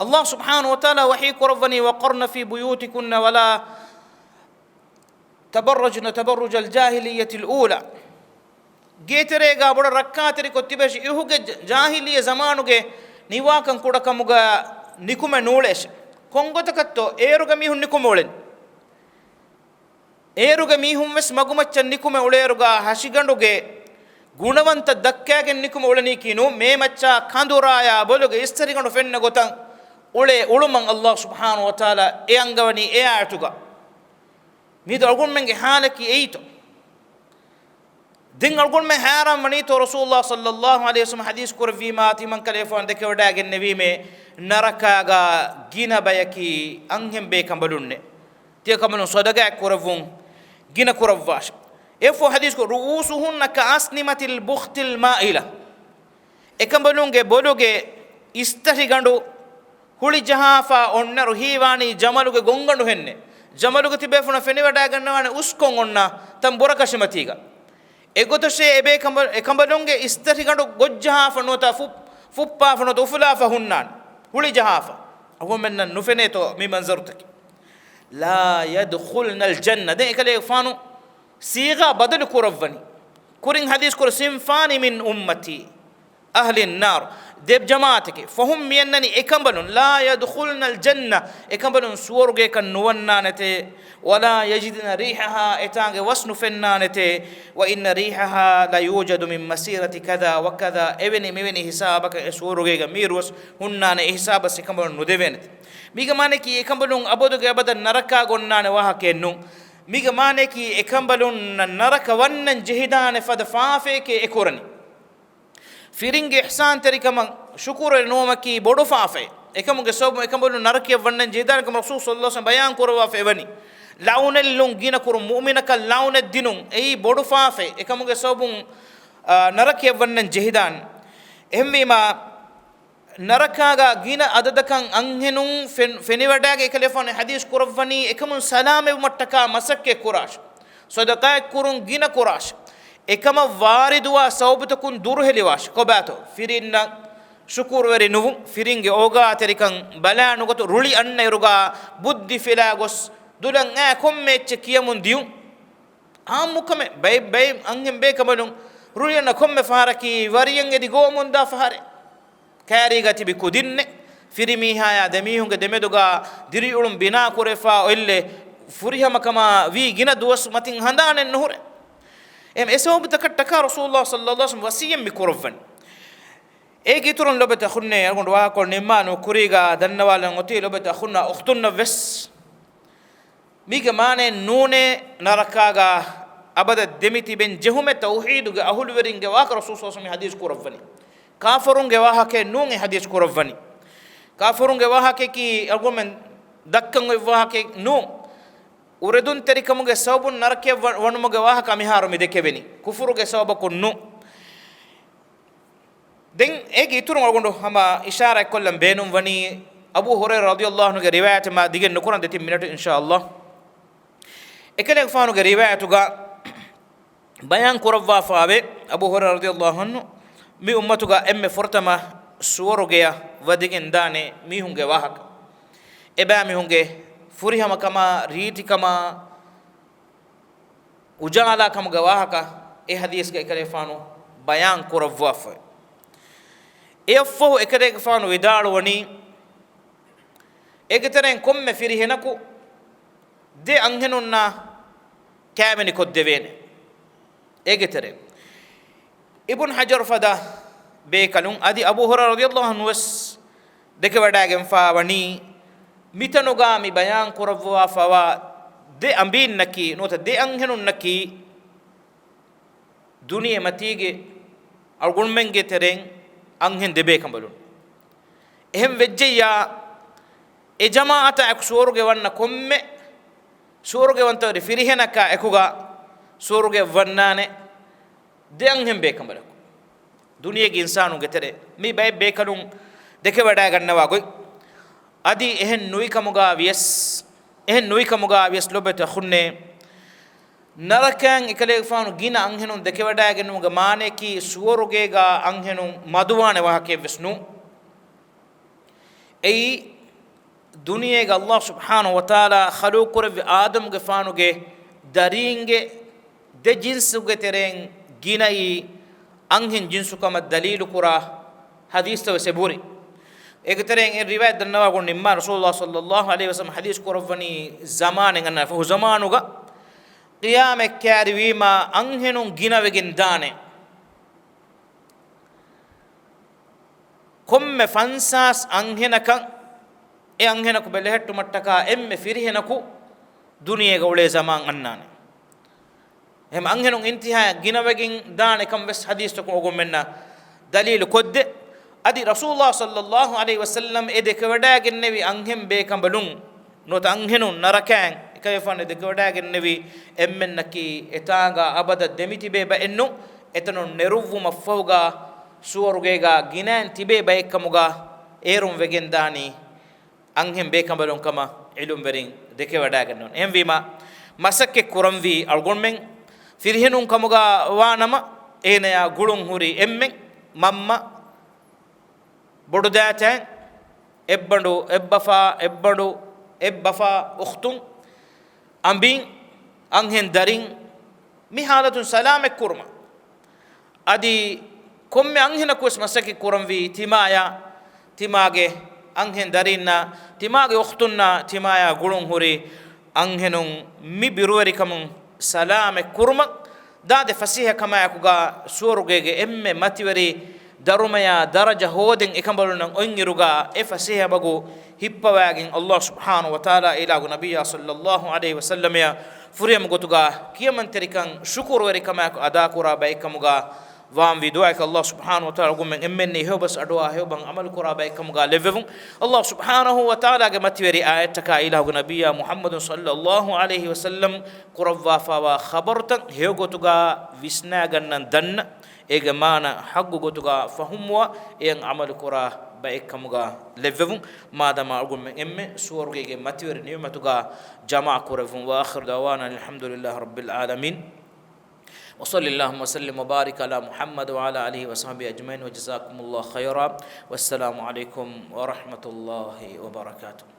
ﷲ ސުބްޙާނަހޫ ވަތަޢާލާ ވަޙީ ކުރައްވަނީ، وقرن في بيوتكن ولا تبرجن تبرج الجاهلية الأولى. ގޭތެރޭގަ ބޮޑަށް ރައްކާތެރިކޮށް ތިބޭށި، އިހުގެ ޖ-، ޖާހިލިއްޔަ ޒަމާނުގެ ނިވާކަން ކުޑަކަމުގަ ނިކުމެ ނޫޅޭށި. ކޮންގޮތަކަށްތޯ އޭރުގެ މީހުން ނިކުމެ އުޅެނީ؟ އޭރުގެ މީހުން ވެސް މަގުމައްޗަށް ނިކުމެ އުޅޭއިރުގަ ހަށިގަނޑުގެ ގުނަވަންތައް ދައްކައިގެން ނިކުމެ އުޅެނީކީ ނޫން، މޭމައްޗާ ކަނދުރާޔާ ބޮލުގެ އިސްތަށިގަނޑު ފެންނަ ގޮތަށް އުޅޭ އުޅުމަށް ﷲ ސުބްޙާނަހޫ ވަތަޢާލާ އެ އަންގަވަނީ އެ އާޔަތުގަ. މިއަދު އަޅުގަނޑުމެންގެ ޙާލަކީ އެއީތޯ؟ ދެން އަޅުގަނޑުމެން ހައިރާން ވަނީތޯ، ރަސޫލުﷲ ޞައްލަﷲ ޢަލައިހި ވަސައްލަމަ ޙަދީޘް ކުރެއްވީމާ، ތިމަންކަލޭގެފާނު ދެކެވަޑައިގެންނެވީމޭ، ނަރަކާގަ ގިނަ ބަޔަކީ އަންހެން ބޭކަނބަލުންނޭ. ތިޔަކަނބަލުން ޞަދަޤާތް ކުރެއްވުން ގިނަ ކުރައްވާށި. އެއަށްފަހު ޙަދީޘް ކުރެއްވި، رؤوسهن كأسنمة البخت المائلة. އެކަނބަލުންގެ ބޮލުގެ އިސްތަށިގަނޑު ހުޅި ޖަހާފަ އޮންނައިރު ހީވާނީ ޖަމަލުގެ ގޮންގަނޑުހެންނޭ. ޖަމަލުގެ ތިބޭފުޅުންނަށް ފެނިވަޑައިގަންނަވާނެ އުސްކޮށް އޮންނަ ތަން ބުރަކަށިމަތީގަ. އެގޮތަށޭ އެބޭ ކަނބަ-، އެކަނބަލުންގެ އިސްތަށިގަނޑު ގޮށްޖަހާފަ ނުވަތަ ފު-، ފުއްޕާފަ ނުވަތަ އުފުލާފަ ހުންނާނެ. ހުޅި ޖަހާފަ. އަޅުގަނޑުމެންނަށް ނުފެނޭތޯ މި މަންޒަރުތަކެއް؟ لا يدخلن الجنة. ދެން އެކަލޭގެފާނު ޞީޣާ ބަދަލު ކުރައްވަނީ. ކުރިން ޙަދީޘް ކުރެއްވި، صنفان من أمتي أهل النار. ދެ ޖަމާޢަތެކޭ. ފަހުމް މިއަންނަނީ އެކަނބަލުން، ލާ ޔަދްޚުލްނަލް ޖަންނަ، އެކަނބަލުން ސުވަރުގެއަކަށް ނުވަންނާނެތޭ، ވަލާ ޔަޖިދްނަ ރީޙަހާ، އެތާނގެ ވަސް ނުފެންނާނެތޭ، ވައިންނަ ރީޙަހާ ލަޔޫޖަދު މިން މަސީރަތި ކަޛާ ވަކަޛާ، އެވެނި މިވެނި ހިސާބަކަށް އެ ސުވަރުގޭގަ މީރުވަސް ހުންނާނެ، އެ ހިސާބަށް އެކަނބަލުން ނުދެވޭނެތޭ. މީގެ މާނައަކީ އެކަނބަލުން އަބަދުގެ އަބަދަށް ނަރަކާގަ އޮންނާނެ ވާހަކައެއް ނޫން. މީގެ މާނައަކީ އެކަނބަލުންނަށް ނަރަކަ ވަންނަން ޖެހިދާނެ ފަދަ ފާފައެކޭ އެ ކުރަނީ. ފިރިންގެ އިޙްސާންތެރިކަމަށް ޝުކުރުވެރި ނުވުމަކީ ބޮޑު ފާފައެއް. އެކަމުގެ ސަބަބުން އެކަނބަލުން ނަރަކަޔަށް ވަންނަން ޖެހިދާނެ ކަމަށް ރަސޫލު ޞައްލަﷲު ޢަލައިހި ވަސައްލަމަ ބަޔާން ކުރައްވާފަ އެވަނީ. ލަޢުނަތްލުން ގިނަ ކުރުން، މުއުމިނަކަށް ލަޢުނަތް ދިނުން، އެއީ ބޮޑު ފާފައެއް. އެކަމުގެ ސަބަބުން، އާ، ނަރަކަޔަށް ވަންނަން ޖެހިދާނެ. އެހެންވީމާ، ނަރަކާގަ ގިނަ އަދަދަކަށް އަންހެނުން ފެން-، ފެނިވަޑައިގެން އެކަލޭގެފާނު ޙަދީޘް ކުރައްވަނީ، އެކަމުން ސަލާމަތްވުމަށްޓަކާ މަސައްކަތް ކުރާށި، ޞަދަޤާތް ކުރުން ގިނަ ކުރާށި، އެކަމަށް ވާރިދުވާ ސަބަބުތަކުން ދުރުހެލިވާށި. ކޮބާތޯ؟ ފިރިންނަށް ޝުކުރުވެރި ނުވުން، ފިރިންގެ އޯގާތެރިކަން ބަލާނުގަތު، ރުޅި އަންނައިރުގަ ބުއްދި ފިލާ ގޮސް ދުލަށް އާ ކޮންމެ އެއްޗެއް ކިޔަމުން ދިޔުން. އާއްމުކަމެއް، ބައެއް، ބައެއް އަންހެން ބޭކަނބަލުން ރުޅި އަންނަ ކޮންމެ ފަހަރަކީ ވަރިޔަށް އެދި ގޮވަމުންދާ ފަހަރެއް. ކައިރީގަ ތިބި ކުދިންނެއް، ފިރިމީހާޔާ ދެމީހުންގެ ދެމެދުގަ ދިރިއުޅުން ބިނާކުރެފާ އޮތްލެ، ފުރިހަމަކަމާ ވީ ގިނަ ދުވަސް މަތިން ހަނދާނެއް ނުހުރޭ. އެހެން އެ ސަބަބުތަކަށްޓަކާ ރަސޫލުﷲ ޞައްލަﷲު ޢަލައިހި ވަސައްލަމަ ވަޞިއްޔަތް މި ކުރައްވަނީ. އޭގެ އިތުރުން ލޮބުވެތި އަޚުންނޭ، އަޅުގަނޑު ވާހަކަކޮޅު ނިންމާނެ ކުރީގަ ދަންނަވާލަން އޮތީ ލޮބުވެތި އަޚުންނާ އުޚްތުންނަށް ވެސް. މީގެ މާނައެއް ނޫނޭ ނަރަކާގަ އަބަދަށް ދެމިތިބެން ޖެހުމެއް. ތައުޙީދުގެ އަހުލުވެރިންގެ ވާހަކަ ރަސޫލު ޞައްލަﷲު ޢަލައިހި ވަސައްލަމަ ޙަދީޘް ކުރައްވަނީ. ކާފަރުންގެ ވާހަކައެއް ނޫން އެ ޙަދީޘް ކުރައްވަނީ. ކާފަރުންގެ ވާހަކައަކީ އަޅުގަނޑުމެން ދައްކަން އޮތް ވާހަކައެއް ނޫން. އުރެދުންތެރިކަމުގެ ސަބަބުން ނަރަކަޔަށް ވަ-، ވަނުމުގެ ވާހަކަ މިހާރު މި ދެކެވެނީ. ކުފުރުގެ ސަބަބަކުން ނޫން. ދެން އޭގެ އިތުރުން އަޅުގަނޑު ހަމަ އިޝާރާތްކޮށްލަން ބޭނުންވަނީ، އަބޫ ހުރައިރާ ރަޟިޔަﷲު ޢަންހުގެ ރިވާޔަތެއް މާ ދިގެއް ނުކުރަން ދެތިން މިނެޓު އިންޝާﷲ. އެކަލޭގެފާނުގެ ރިވާޔަތުގަ ބަޔާން ކުރައްވާފައިވޭ، އަބޫ ހުރައިރާ ރަޟިޔަﷲު ޢަންހު މި އުއްމަތުގަ އެންމެ ފުރަތަމަ ސުވަރުގެޔަށް ވަދެގެން ދާނެ މީހުންގެ ވާހަކަ. އެބައިމީހުންގެ ފުރިހަމަކަމާ، ރީތިކަމާ، އުޖާލާކަމުގެ ވާހަކަ އެ ޙަދީޘްގަ އެކަލޭފާނު ބަޔާން ކުރައްވާފައި. އެއަށްފަހު އެކަލޭގެފާނު ވިދާޅުވަނީ، އޭގެ ތެރެއިން ކޮންމެ ފިރިހެނަކު ދެ އަންހެނުންނާ ކައިވެނިކޮށްދެވޭނެ. އޭގެ ތެރެއިން އިބްނު ޙަޖަރު ފަދަ ބޭކަލުން އަދި އަބޫ ހުރައިރާ ރަޟިޔަﷲު ޢަންހު ވެސް ދެކެވަޑައިގެންފާވަނީ، މިތަނުގަ މި ބަޔާން ކުރައްވާފަވާ ދެ އަނބީންނަކީ، ނުވަތަ ދެ އަންހެނުންނަކީ، ދުނިޔެމަތީގެ އަޅުގަނޑުމެންގެ ތެރެއިން އަންހެން ދެބޭކަނބަލުން. އެހެން ވެއްޖެއްޔާ، އެ ޖަމާޢަތާ އެކު ސުވަރުގެ ވަންނަ ކޮންމެ ސުވަރުގެވަންތަވެރި ފިރިހެނަކާ އެކުގަ ސުވަރުގެ ވަންނާނެ ދެ އަންހެން ބޭކަނބަލަކު. ދުނިޔޭގެ އިންސާނުންގެ ތެރޭ މި ބައެއް ބޭކަލުން ދެކެވަޑައިގަންނަވާ ގޮތް. އަދި އެހެން ނުވިކަމުގަ ވިޔަސް، އެހެން ނުވިކަމުގަ ވިޔަސް ލޮބުވެތި އަޚުންނޭ، ނަރަކައިން އެކަލޭގެފާނު ގިނަ އަންހެނުން ދެކެވަޑައިގެންނެވުމުގެ މާނައަކީ ސުވަރުގޭގަ އަންހެނުން މަދުވާނެ ވާހަކައެއްވެސް ނޫން. އެއީ، ދުނިޔޭގަ ﷲ ސުބްޙާނަހޫ ވަތަޢާލާ ޚަލުޤުކުރެއްވި އާދަމްގެފާނުގެ ދަރީންގެ ދެ ޖިންސުގެ ތެރެއިން ގިނައީ އަންހެން ޖިންސުކަމަށް ދަލީލުކުރާ ޙަދީޘްތައް ވެސް އެބަހުރި. އޭގެ ތެރެއިން އެ ރިވާޔަތް ދަންނަވާ ގޮތުން ނިންމާ ރަސޫލުﷲ ޞައްލަﷲު ޢަލައިހި ވަސައްލަމަ ޙަދީޘް ކުރައްވަނީ ޒަމާނެއް އަންނަ ފަހު ޒަމާނުގަ ޤިޔާމަތް ކައިރިވީމާ އަންހެނުން ގިނަވެގެން ދާނެ. ކޮންމެ ފަންސާސް އަންހެނަކަށް އެ އަންހެނަކު ބެލެހެއްޓުމަށްޓަކާ އެންމެ ފިރިހެނަކު ދުނިޔޭގަ އުޅޭ ޒަމާން އަންނާނެ. އެހެން އަންހެނުން އިންތިހާއަށް ގިނަވެގެން ދާނެ ކަން ވެސް ޙަދީޘްތަކުން އަޅުގަނޑުމެންނަށް ދަލީލު ކޮށްދޭ. އަދި ރަސޫލުﷲ ޞައްލަﷲު ޢަލައިހި ވަސައްލަމަ އެ ދެކެވަޑައިގެންނެވި އަންހެން ބޭކަނބަލުން ނުވަތަ އަންހެނުން ނަރަކައިން އެކަލޭގެފާނު ދެކެވަޑައިގެންނެވި އެންމެންނަކީ އެތާނގަ އަބަދަށް ދެމިތިބޭ ބައެއްނޫން، އެތަނުން ނެރުއްވުމަށްފަހުގަ ސުވަރުގޭގަ ގިނައިން ތިބޭ ބައެއްކަމުގަ އޭރުން ވެގެންދާނީ އަންހެން ބޭކަނބަލުން ކަމަށް ޢިލްމުވެރިން ދެކެވަޑައިގަންނަވަން. އެހެންވީމާ، މަސައްކަތް ކުރަންވީ އަޅުގަނޑުމެން ފިރިހެނުން ކަމުގަ ވާނަމަ، އޭނަޔާ ގުޅުން ހުރި އެންމެން، މަންމަ، ބޮޑުދައިތައް، އެއްބަނޑު، އެއްބަފާ، އެއްބަނޑު، އެއްބަފާ، އުޚްތުން، އަނބިން، އަންހެން ދަރިން، މި ޙާލަތުން ސަލާމަތް ކުރުމަށް. އަދި ކޮންމެ އަންހެނަކުވެސް މަސައްކަތް ކުރަންވީ ތިމާޔާ، ތިމާގެ އަންހެން ދަރީންނާ، ތިމާގެ އުޚްތުންނާ، ތިމާޔާ ގުޅުން ހުރި އަންހެނުން މި ބިރުވެރިކަމުން ސަލާމަތް ކުރުމަށް ދާދެ ފަސޭހަ ކަމާއެކުގާ ސުވަރުގޭގެ އެންމެ މަތިވެރި ދަރުމަޔާ ދަރަޖަ ހޯދެން އެކަނބަލުންނަށް އޮތްއިރުގާ އެ ފަސޭހަ މަގު ހިއްޕަވައިގެން ﷲ ސުބްޙާނަހޫ ވަތަޢާލާ އިލާހު ނަބިއްޔާ ޞައްލައްލާހު ޢަލައިހި ވަސައްލަމަޔަށް ފުރިހަމަ ގޮތުގާ ކިޔަމަންތެރިކަން ޝުކުރުވެރިކަމާއެކު އަދާކުރާ ބައެއްކަމުގާ ވާންވީ. ދުޢާއަކީ ﷲ ސުބްޙާނަހޫ ވަތަޢާލާ އަޅުގަނޑުމެން އެންމެންނެ ހެޔޮބަސް އަޑުއާ ހެޔޮބަން ޢަމަލުކުރާ ބައެއްކަމުގާ ލެއްވެވުން. ﷲ ސުބްޙާނަހޫ ވަތަޢާލާގެ މަތިވެރި އާޔަތްތަކާ އިލާހުގެ ނަބިއްޔާ މުޙައްމަދު ޞައްލައްލާހު ޢަލައިހި ވަސައްލަމް ކުރައްވާފާވާ ޚަބަރުތައް ހެޔޮގޮތުގާ ވިސްނާގަންނަން ދަންނަ، އޭގެ މާނަ ޙައްގު ގޮތުގާ ފަހުމުވާ، އެއަށް ޢަމަލުކުރާ ބައެއްކަމުގާ ލެއްވެވުން. މާދަމާ އަޅުގަނޑުމެން އެންމެ ސުވަރުގޭގެ މަތިވެރި ނިޢުމަތުގާ ޖަމާ ކުރެއްވުން. وآخر دعوانا أن الحمد لله رب العالمين. وصل اللهم وسلم وبارك على محمد وعلى آله وصحبه أجمعين، وجزاكم الله خيرا، والسلام عليكم ورحمة الله وبركاته.